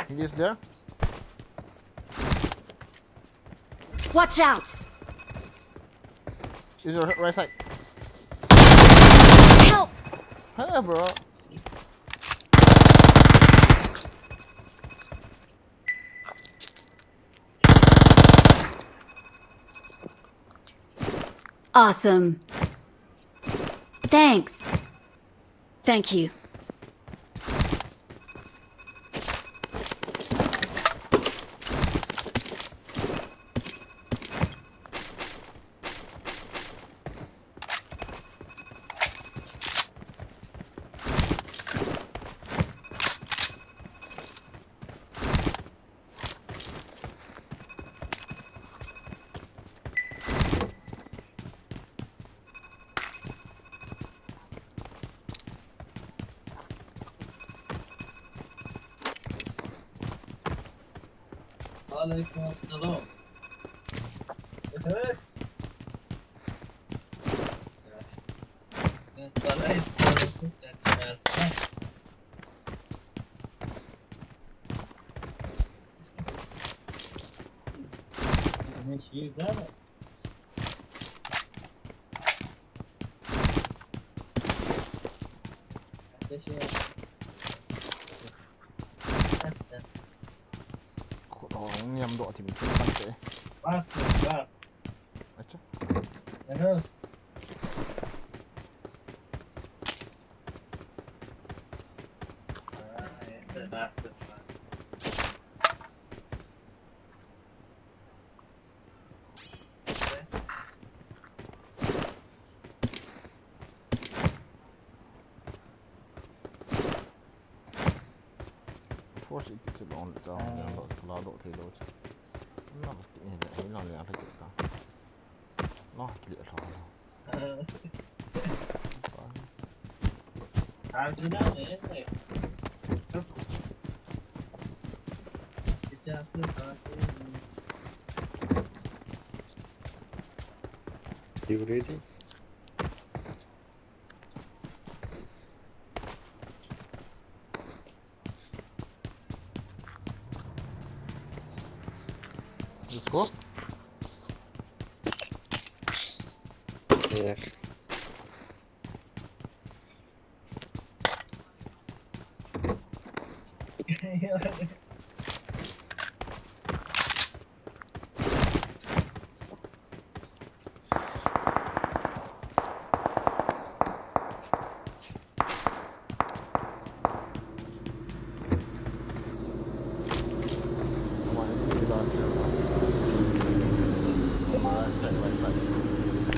He is there. Watch out! He's your right side. Help! Hey, bro. Awesome. Thanks. Thank you. Walaikum assalam. Eh. Salam. Khut hong niam doh thim thim kan te. Acha. Force it chu long le chang le lo, la lo thei lo chu. Na ba ki ne le, hei long le a thei ta. Lo ki le lo. You ready? Let's go. Yeah.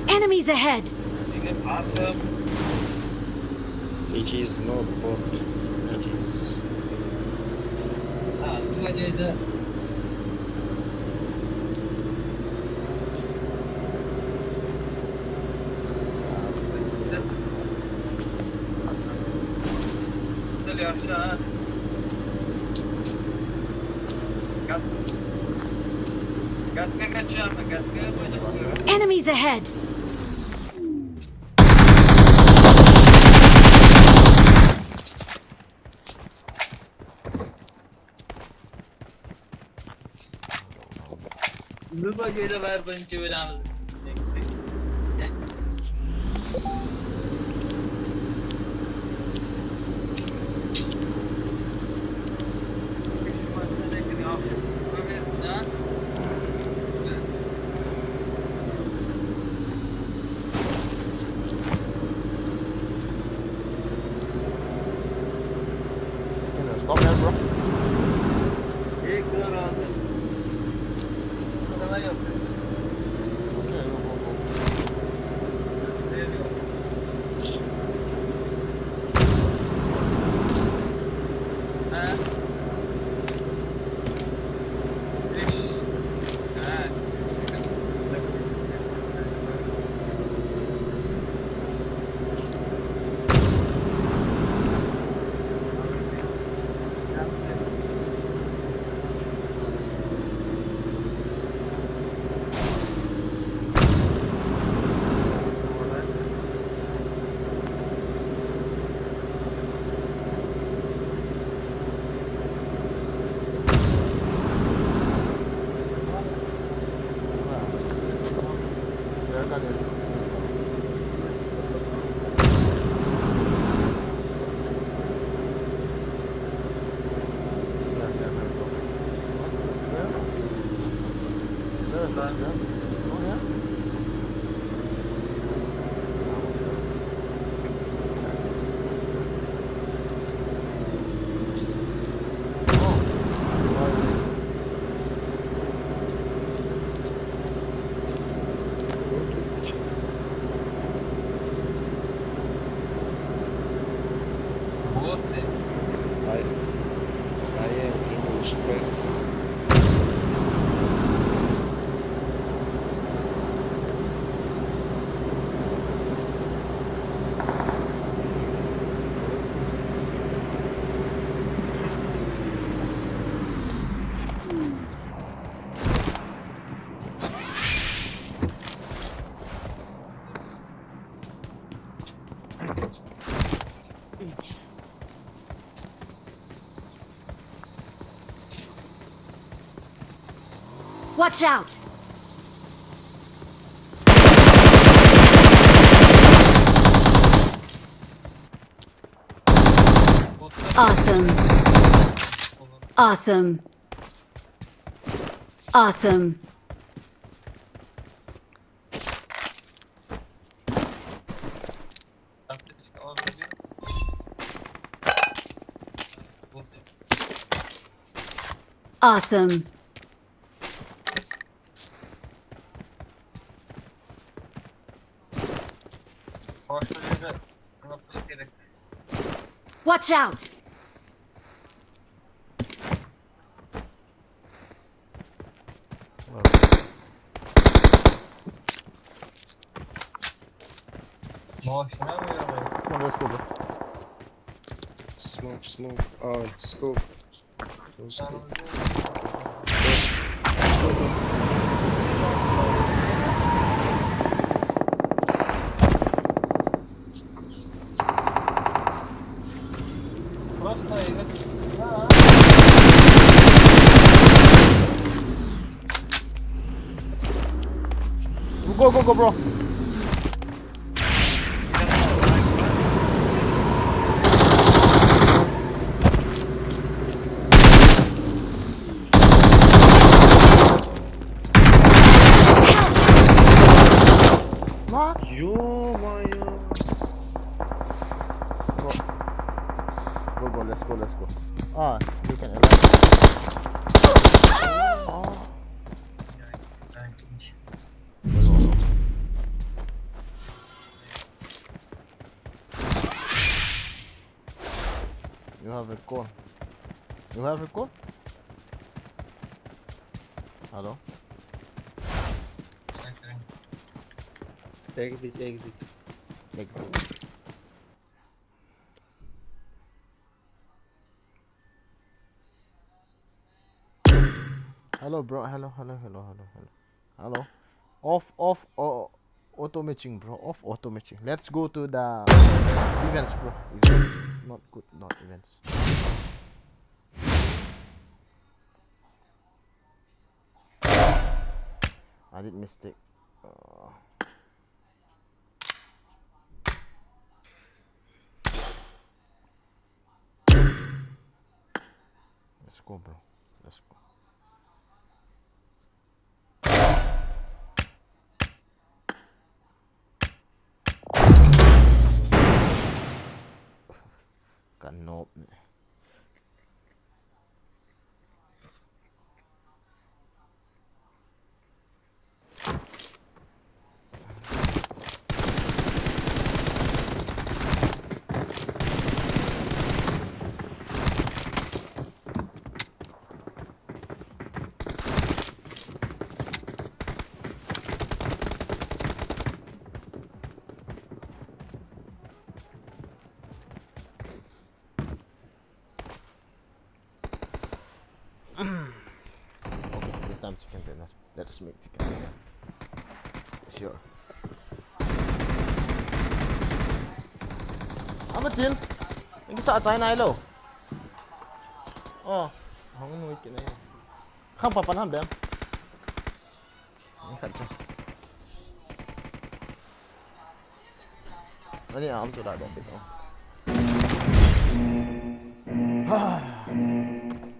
Enemies ahead! It is not bot. It is. Ah, tu aja ida. Enemies ahead! Stop there, bro. Watch out! Awesome. Awesome. Awesome. Awesome. Watch out! Come on, let's go, bro. Smoke, smoke. Oh, scope. Go scope. Go, go, go, bro. What? Yo, why, yo? Go. Go, go, let's go, let's go. Ah, you can alive. Ah. You have a call. You have a call? Hello? Exit, exit. Exit. Hello, bro. Hello, hello, hello, hello, hello. Hello. Off, off, oh, auto matching, bro. Off auto matching. Let's go to the events, bro. Events. Not good, not events. I did mistake. Uh, let's go, bro. Let's go. Ka nop ne. Okay, this time she can do that. Let's make chicken. Sure. Ama tin. Ang sa atay na ilo. Oh, hang nui kinai. Khang papan ham bem. Ni khat chu. Ani am chu da da bit. Ha.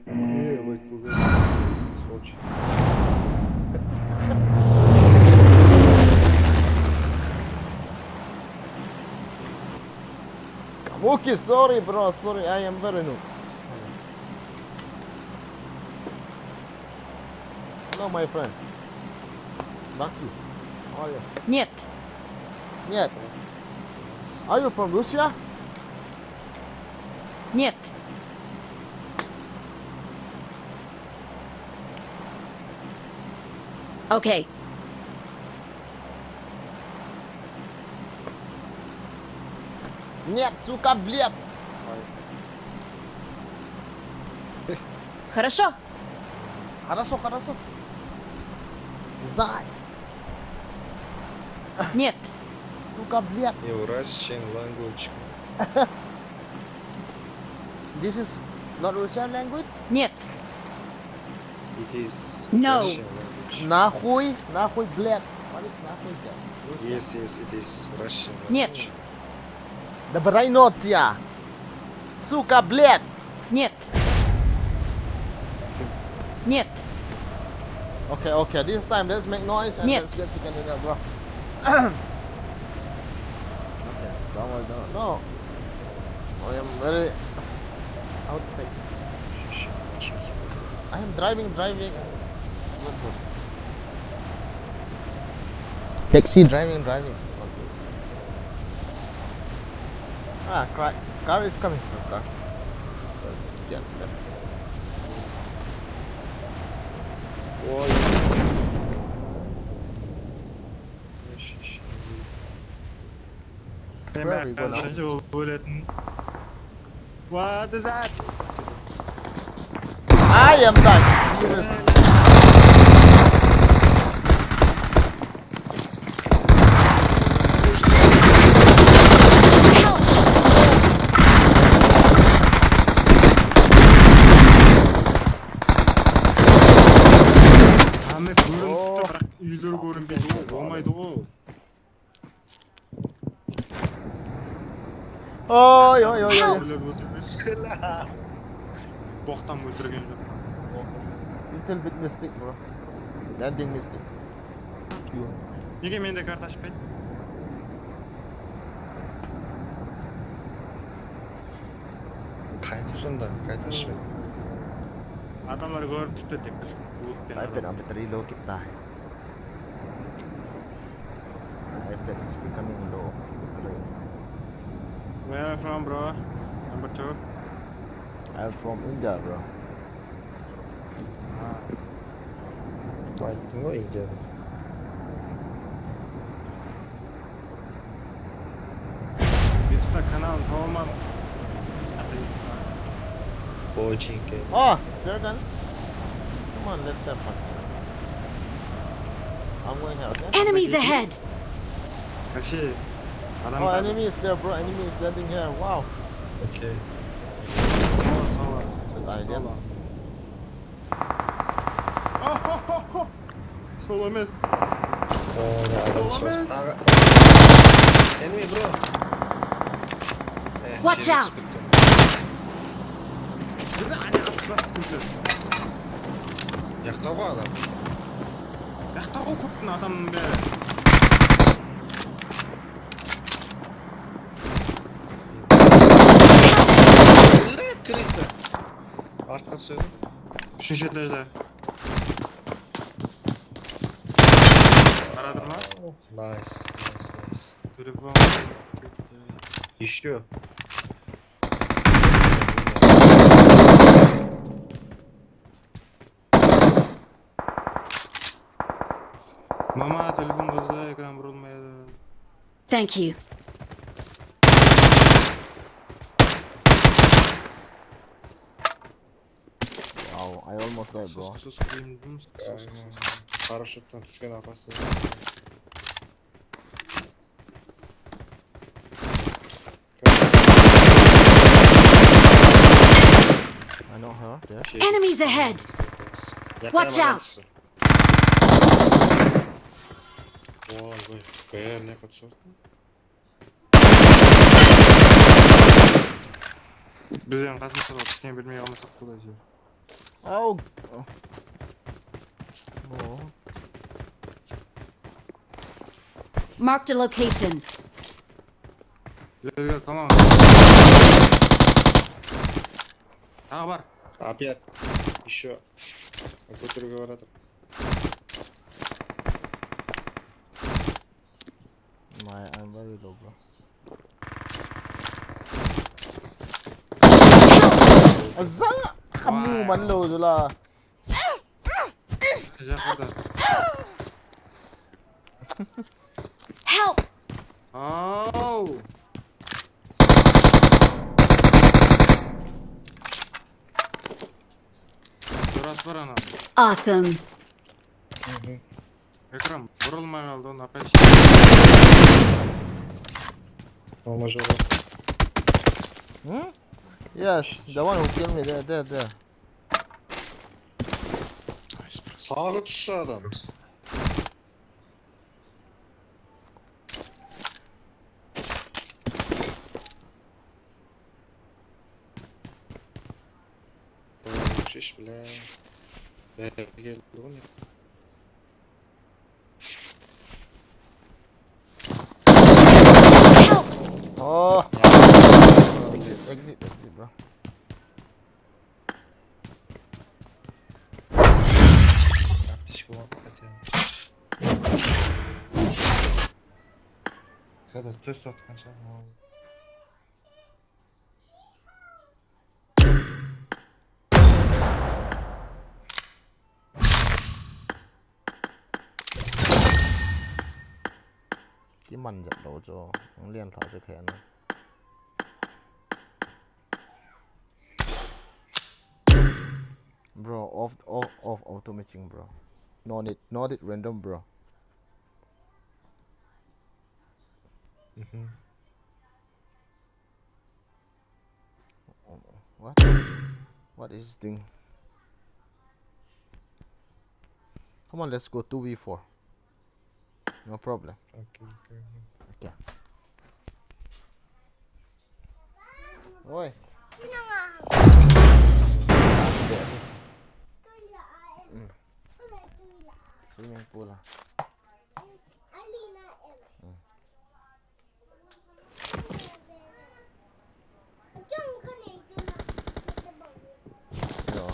Ye, wait, wait, wait. Soch. Kabuki, sorry, bro, sorry, I am very noob. Sorry. Hello, my friend. Lucky. How are you? Нет. Нет. Are you from Russia? Нет. Окей. Нет, сука, блядь. Ой. Хорошо. Хорошо, хорошо. Зай. Нет. Сука, блядь. Yo, Russian language. This is not Russian language? Нет. It is No. Russian language. Нахуй, нахуй, блядь. What is нахуй, блядь? Russian. Yes, yes, it is Russian Нет. Language. Да брай нот я. Сука, блядь. Нет. Нет. Okay, okay. This time, let's make noise and Нет. Let's get together, bro. Okay, don't worry, don't worry. No. I am very, how to say? I am driving, driving. Good, good. Taxi driving, driving. Okay. Ah, car, car is coming. Car. Let's get that. Whoa. Where are we going now? What is that? I am done. Ahmet, buyurun. Oh. Tuttı, bırak, ölür görün bir de o, olmaydı o. Oy, oy, oy, oy. Ölür öldürürüz. Boktan öldürgen yok. Little bit mistake, bro. Landing mistake. Nege mende kardeş ben? Qaytışın da, qaytışın. Adamlar görüp tuttu tek. Bulut ben. Ay, adam. Pero ang battery low kita. My iPad is becoming low battery. Where are you from, bro? Number two? I'm from India, bro. Ah. Why you go India? Yusuf'a kanal olmam. Hatta Yusuf'a. Очень. Oh, flare gun. on, let's have fun. I'm going here, okay? Enemies ahead! Kasi, alam Oh, ka. enemy is there, bro. Enemy is landing here. Wow. Okay. Solo, solo. Should I get? Solo. Oh, ho, ho, ho. Solo miss. Oh, ya, adam Olamaz. sor. Aga. Enemy, bro. Eh, Watch şey, out. sıkıntı. Bir de hani atlas sıkıntı. Yakta o adam. Yakta o koptun adamın be. Блядь, крыса. Arttan söyle. Üçüncü etajda. Aradın mı? Nice, nice, nice. Telefon. Еще. Mama, telefon kızdı, ekran vurulmaya. Thank you. Wow, I almost died, bro. Sus, sus, sus, sus, sus. Paraşütten düşen apası. I know her. There. Şey, Enemies ahead! Yakın Watch adam out! Üstü. Vay vay. Beğer ne kadar sor. Biz yani kaçmasın o, sen bilmeyi almasak kolay şey. Oh. Oh. Marked a location. Güzel, güzel, tamam. Daha var. Опять. Еще. Какой-то говорят. My, I'm very low, bro. Azang! Kamu man lo jula. Güzel, burada. Help! Oh. Burası var ana. Awesome. Ekran vurulmaya kaldı, onu apaç. Ama acaba. Hmm? Yes, the one who killed me there, there, there. Sağa düştü adam. Tamam, şiş bile. Be, geldi o ne? Oh, Ya, exit, exit, bro. Psikopat ya. Kada töz atkan sen ne oldu? Kiman jat lo chu, ang lian tha chu khen. Bro, off, off, off auto matching, bro. No need, no need random, bro. Mhm. What? What is this thing? Come on, let's go two v four. No problem. Okey, okey, okey. Okay. Oi. Mm. Swimming pool ah. Mm. Yo.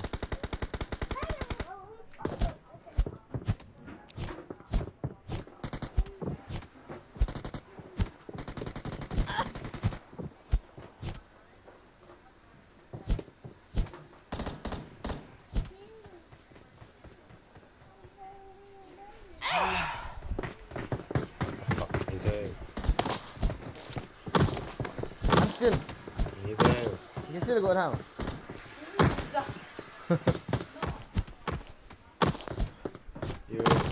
Antin. Ni de. Ni sir go tham. Thank you.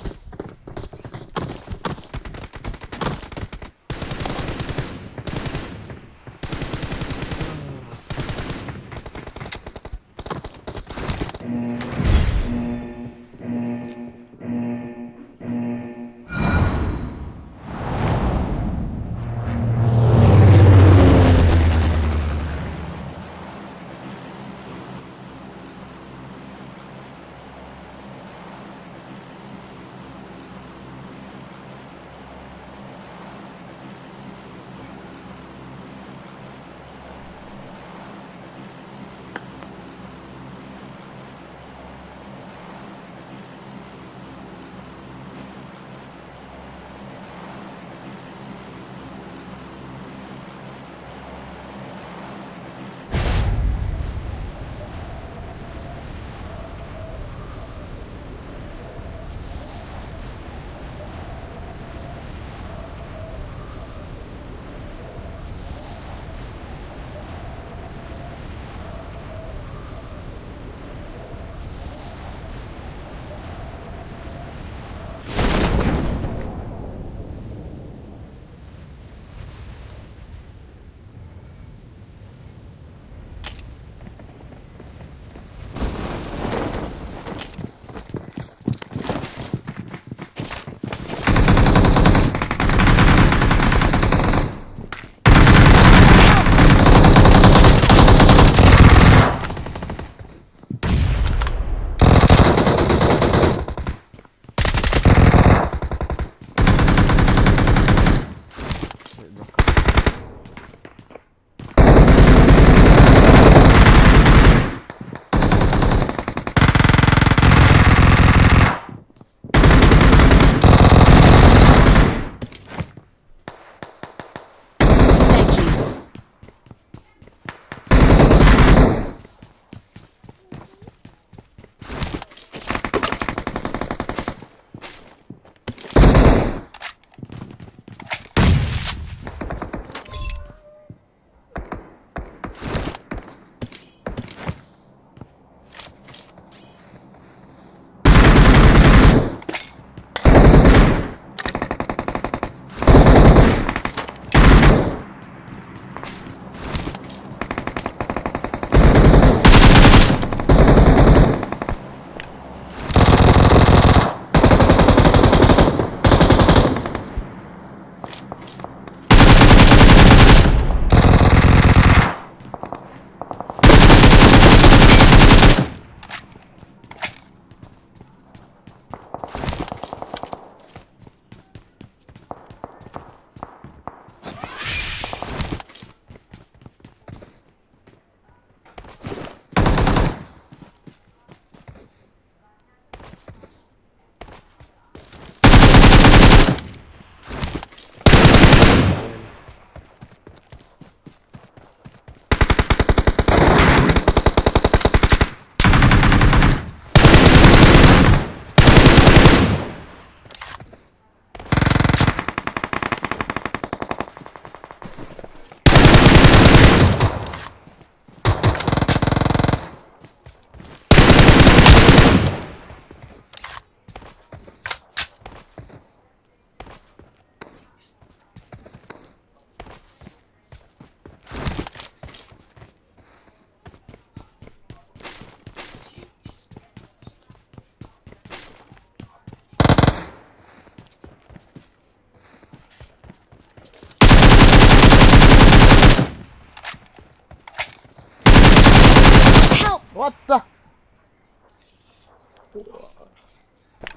Help! What the?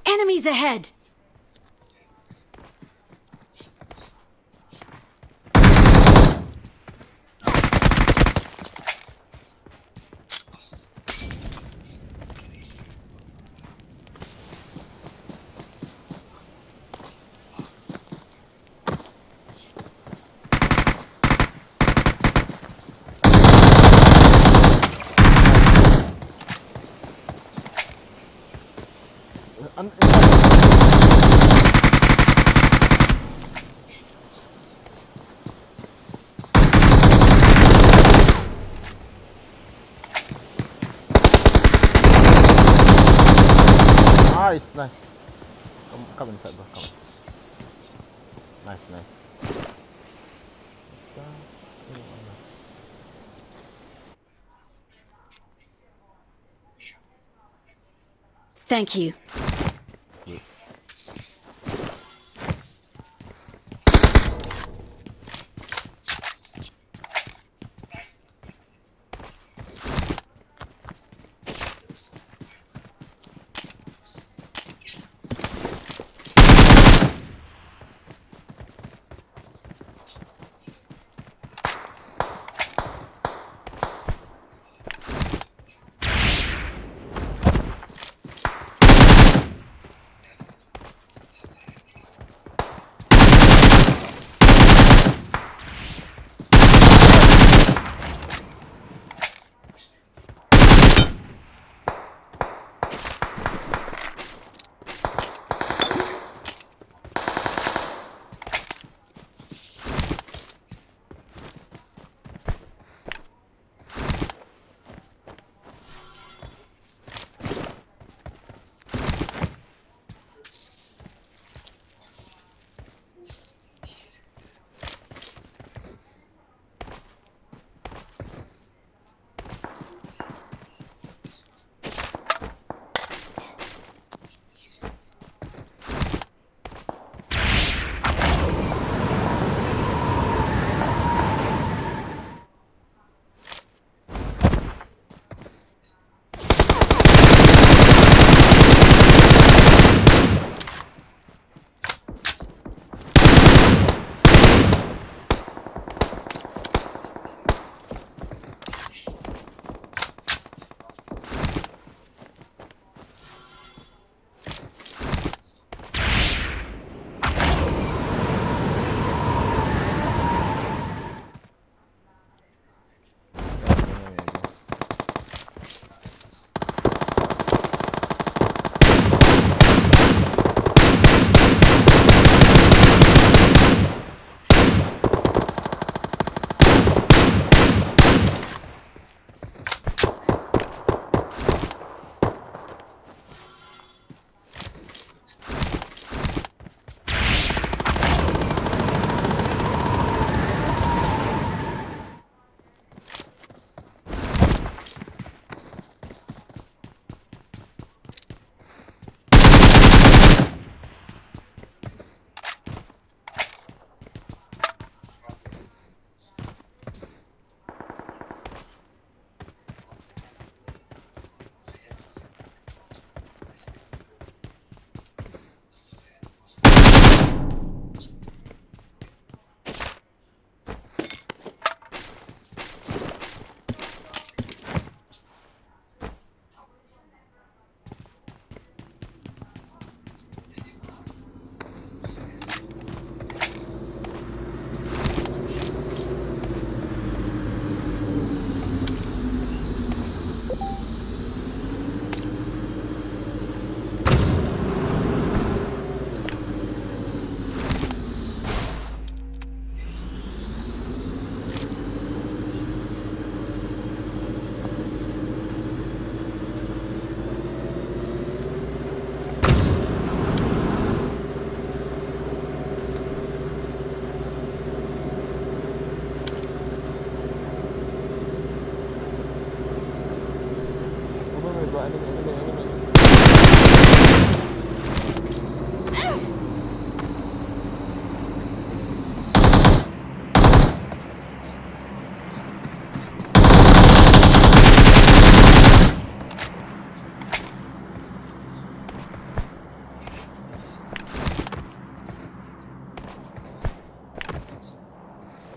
Enemies ahead! An-, Nice, nice. Come, come inside, bro. Come on. Nice, nice. Thank you.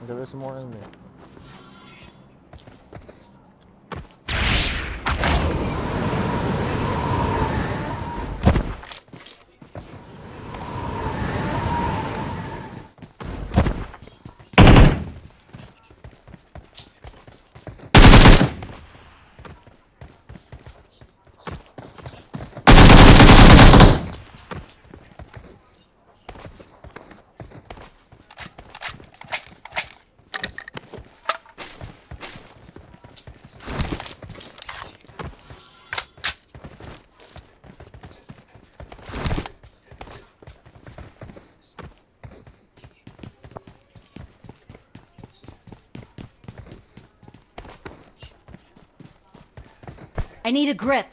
There is more enemy. I need a grip.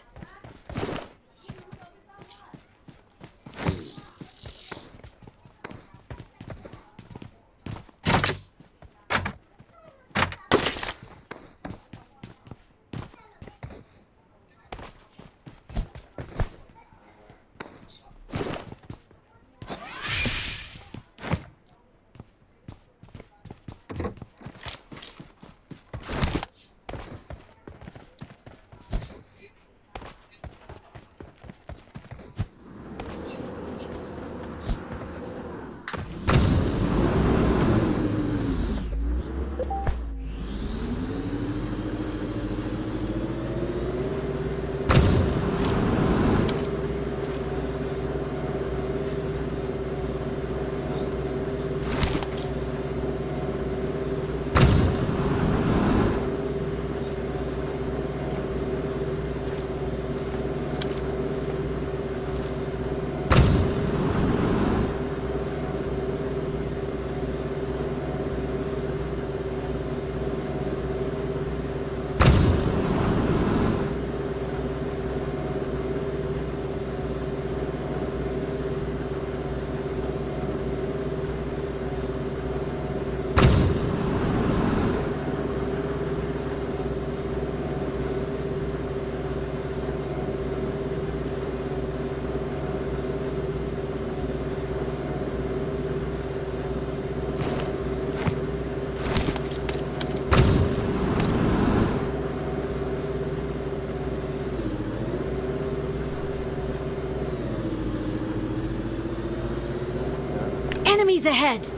Enemies ahead!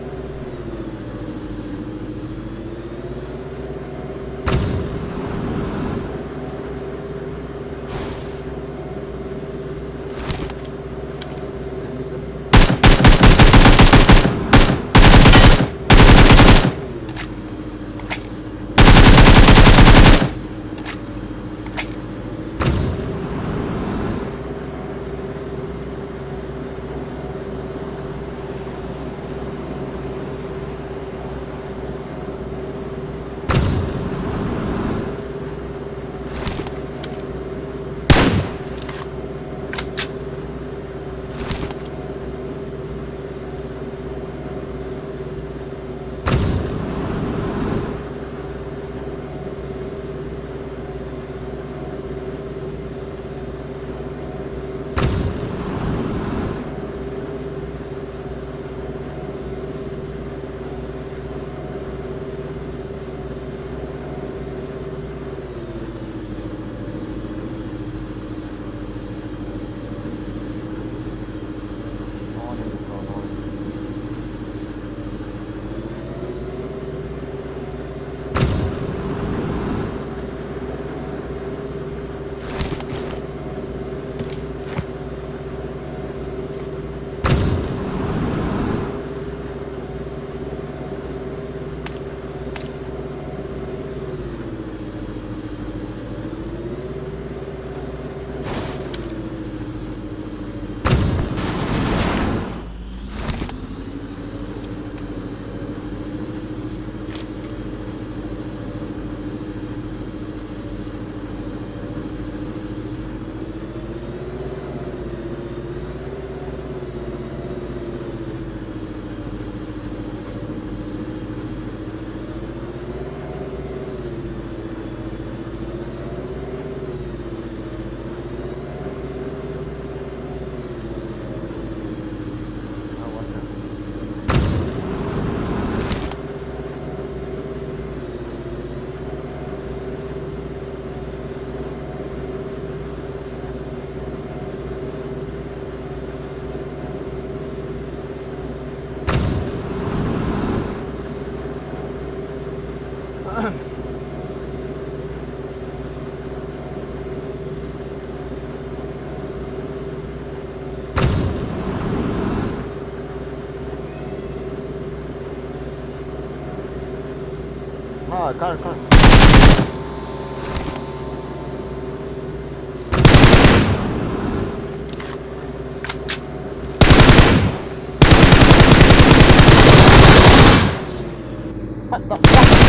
Ah, car, car. What the fuck?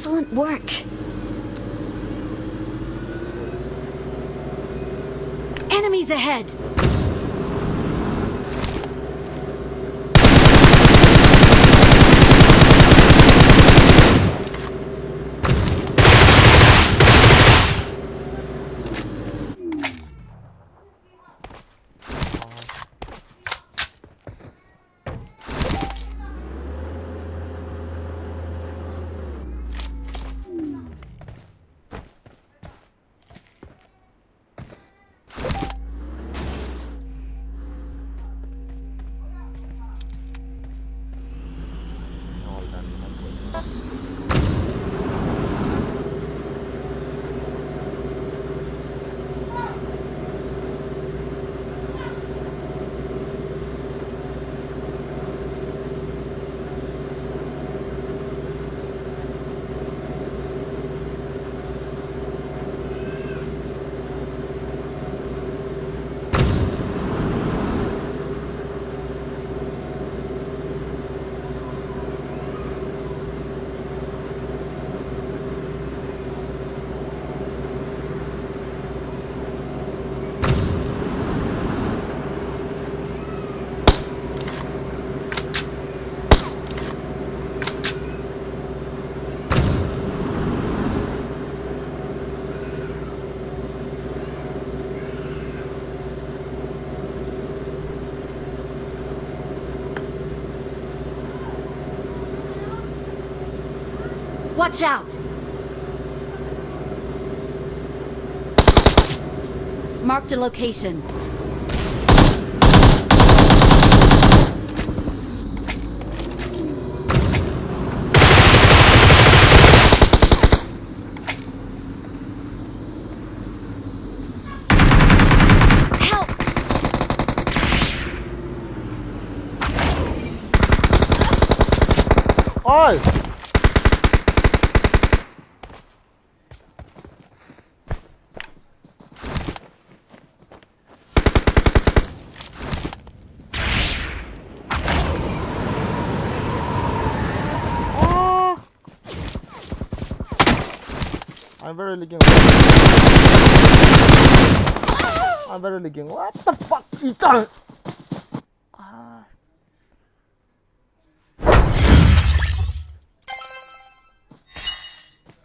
Excellent work. Enemies ahead. Watch out! Marked a location. Help! Oi! Oh! I'm very lagging. I'm very lagging. What the fuck? Ita. Ah.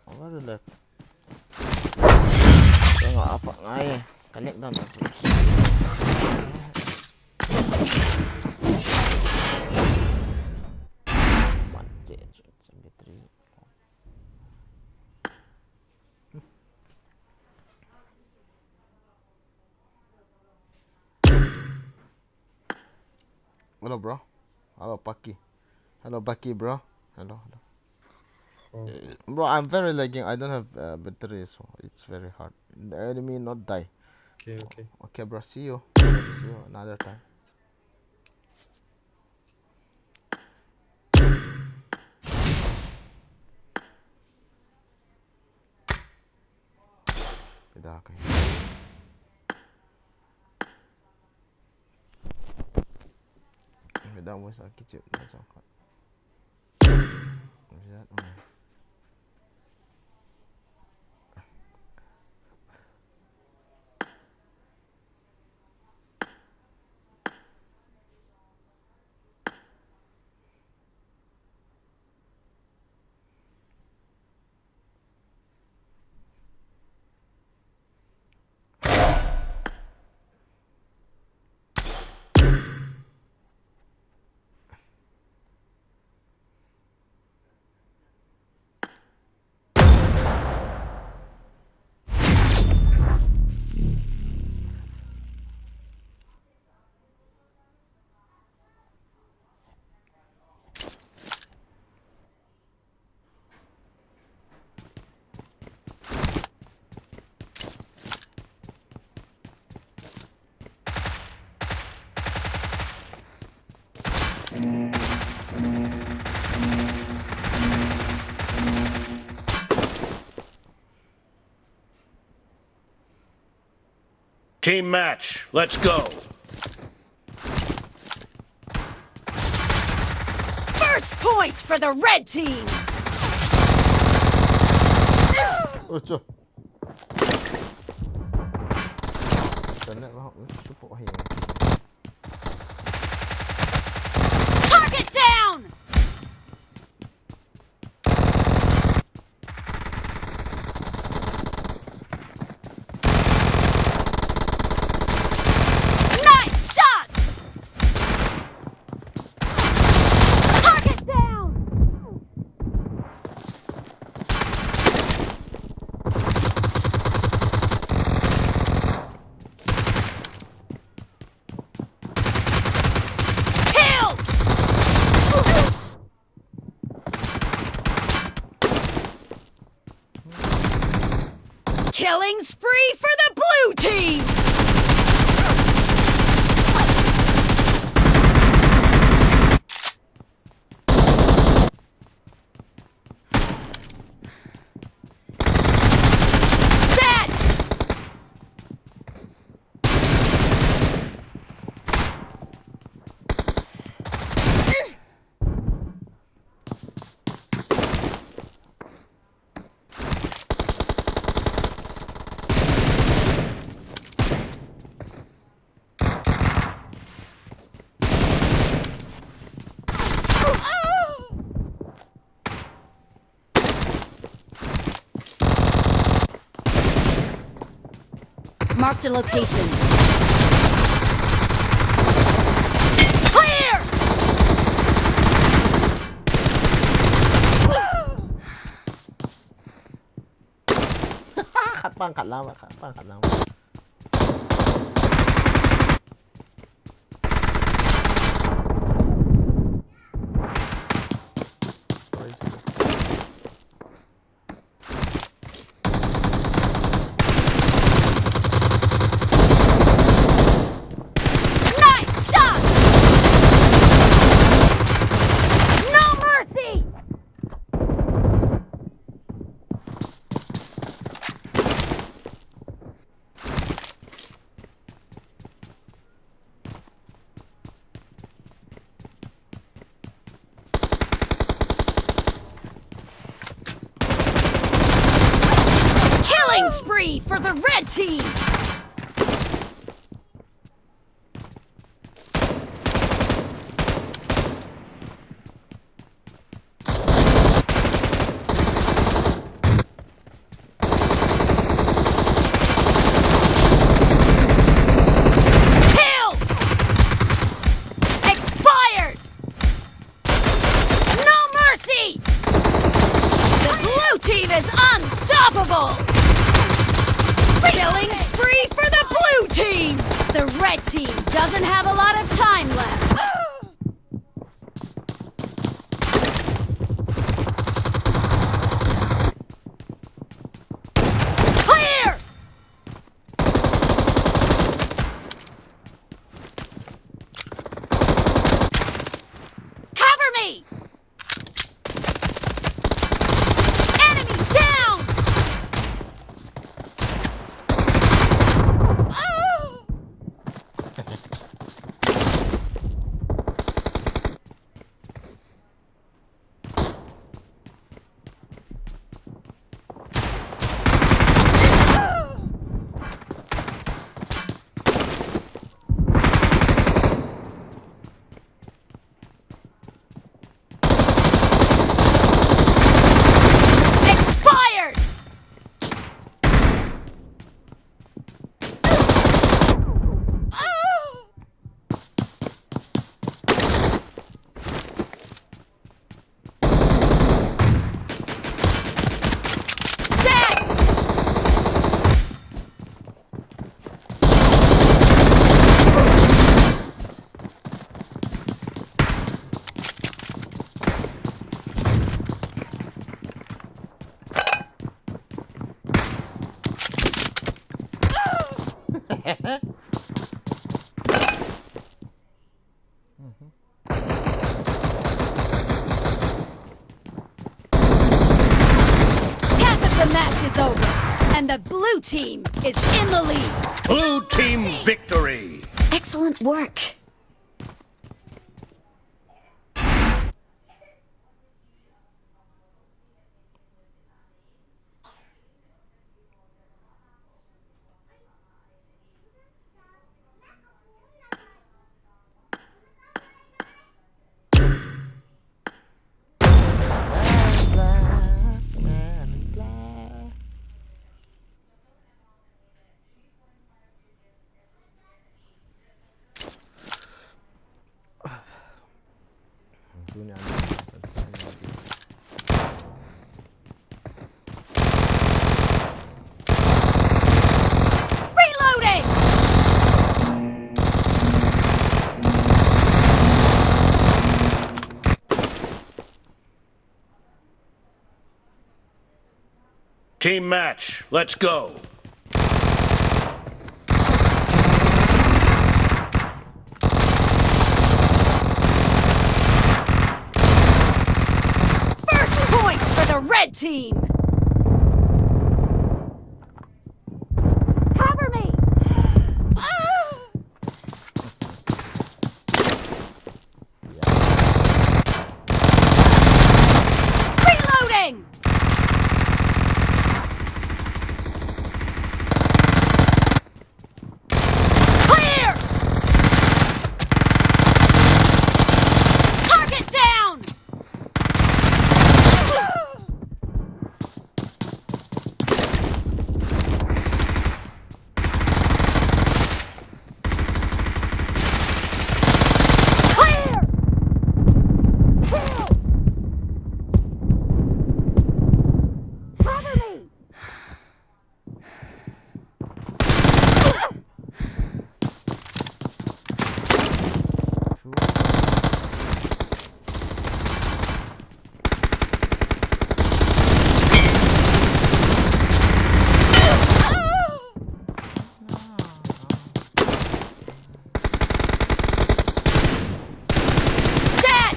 Ang ano left? Kaya nga, apa nga eh. Connect down na. One, two, three. Hello, bro. Hello, Paki. Hello, Paki, bro. Hello, hello. Oh. Uh, bro, I'm very lagging. I don't have uh, battery, so it's very hard. The enemy not die. Okay, okay. Okay, bro. See you. See you another time. Pida kahi. Pida mo sa kichip na chong khat. Pida mo. Team match, let's go. First point for the red team. Oi, chu. Tana ba, chu po hai. Target down! Nice shot! Target down! Killed! Killing spree for the blue team! Dead! Marked a location. Clear! Khat pang khat lam, khat pang khat lam. Nice shot! No mercy! Killing spree for the red team! Killed! Expired! No mercy! The blue team is unstoppable! Killing spree for the blue team! The red team doesn't have a lot of time left. Clear! Cover me! Enemy down! Oh! Expired! Dead! Half of the match is over, and the blue team is in the lead. Blue team victory! Excellent work. Team match, let's go. First point for the red team. Cover me. Ah! Reloading! Clear! Target down! Clear! Kill! Cover me! Dead!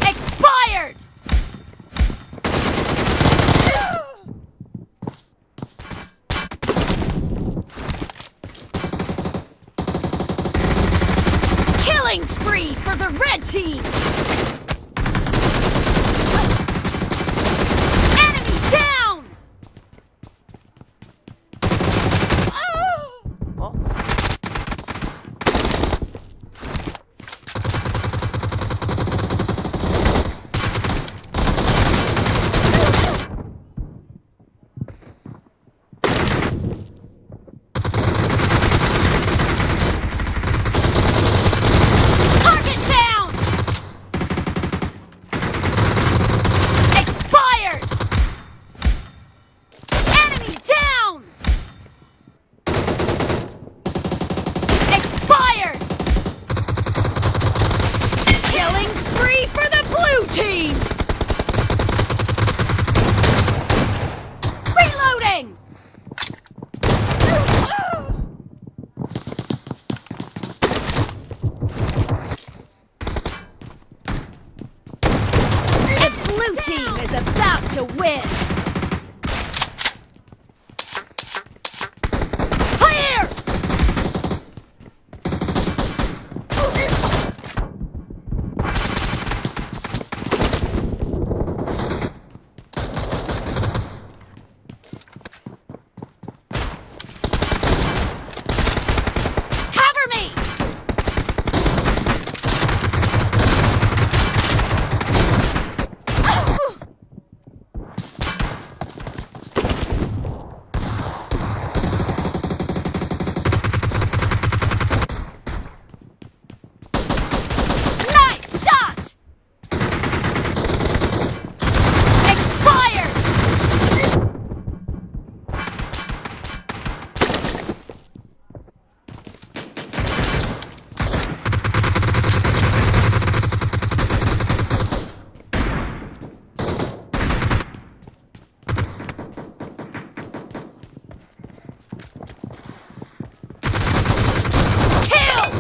Expired! Killing spree for the red team! Enemy down! Target down! Expired! Enemy down! Expired! Killing spree for the blue team! Reloading! The blue team is about to win! Clear! Cover me! Nice shot! Expired! Kill!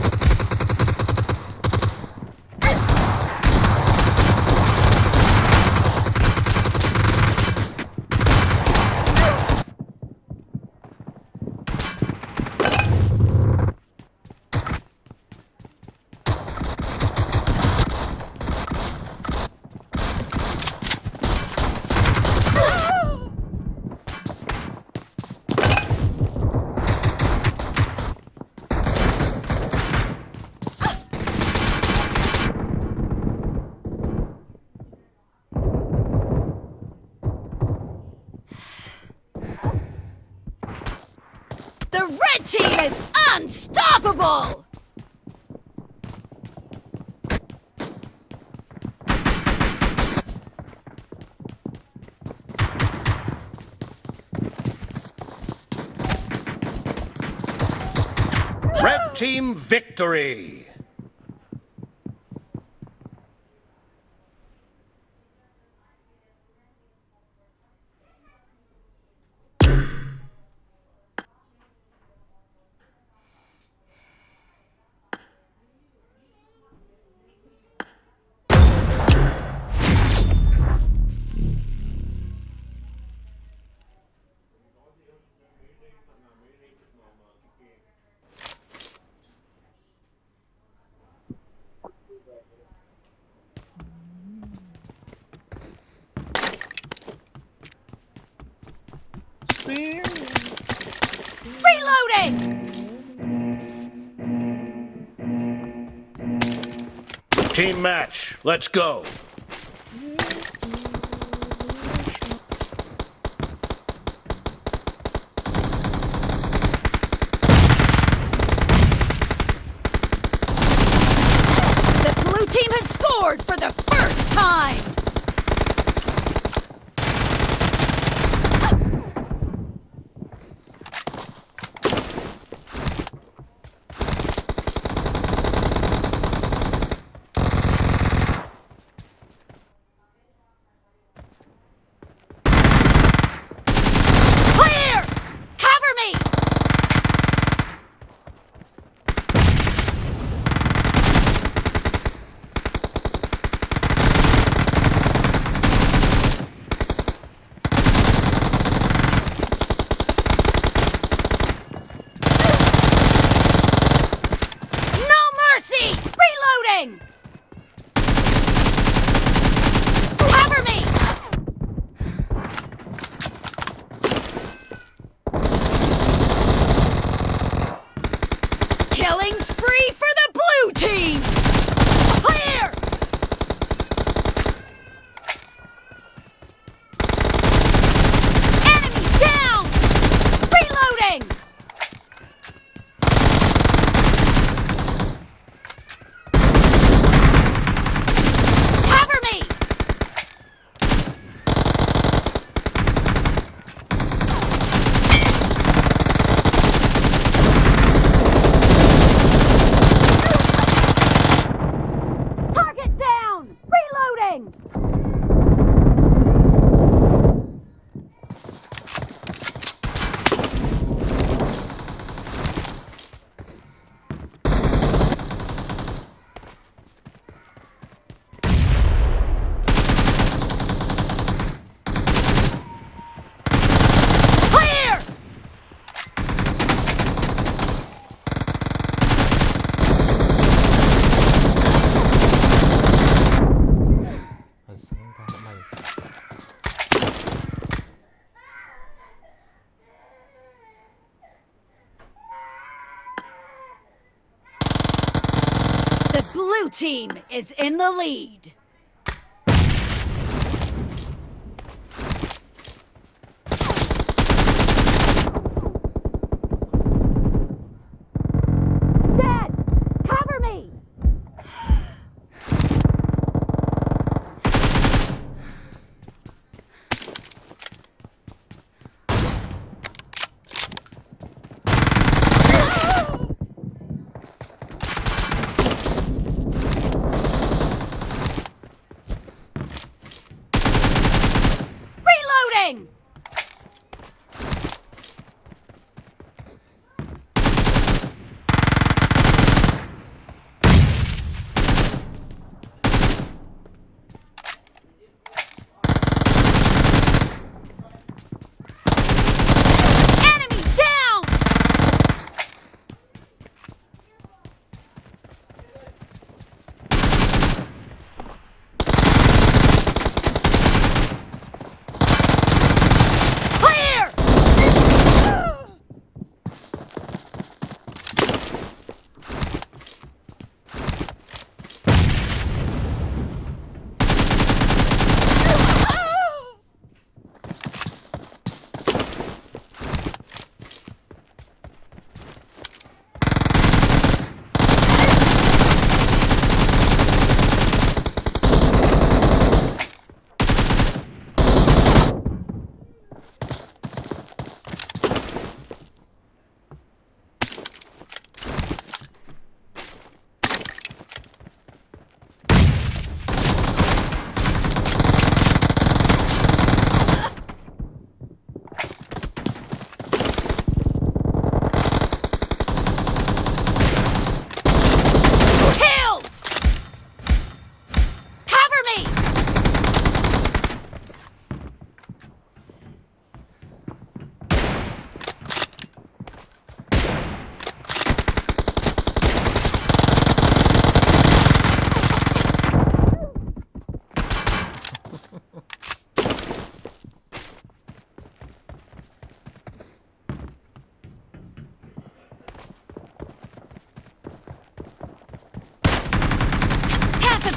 The red team is unstoppable! Red team victory! Reloading! Team match, let's go. The blue team has scored for the first time! Clear! Cover me! No mercy! Reloading! Cover me! Killing spree for the blue team! Clear! Enemy down! Reloading! Cover me! Target down! Reloading! Clear! The blue team is in the lead. Dead! Cover me!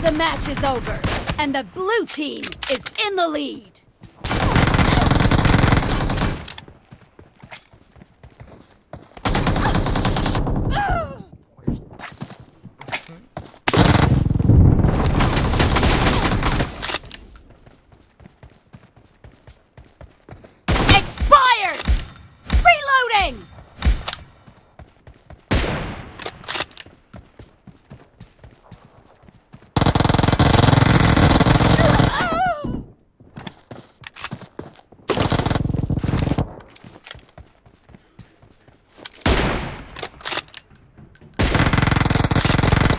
The match is over, and the blue team is in the lead. Expired! Reloading!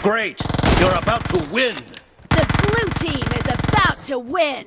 Great! You're about to win! The blue team is about to win!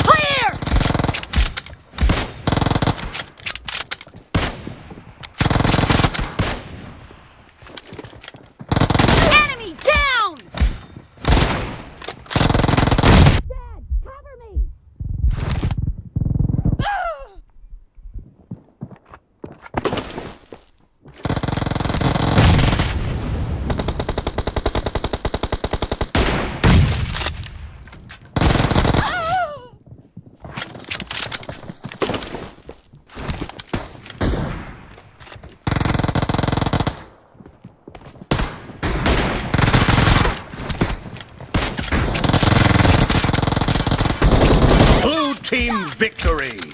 Clear! Enemy down! Dad, cover me! Blue team victory!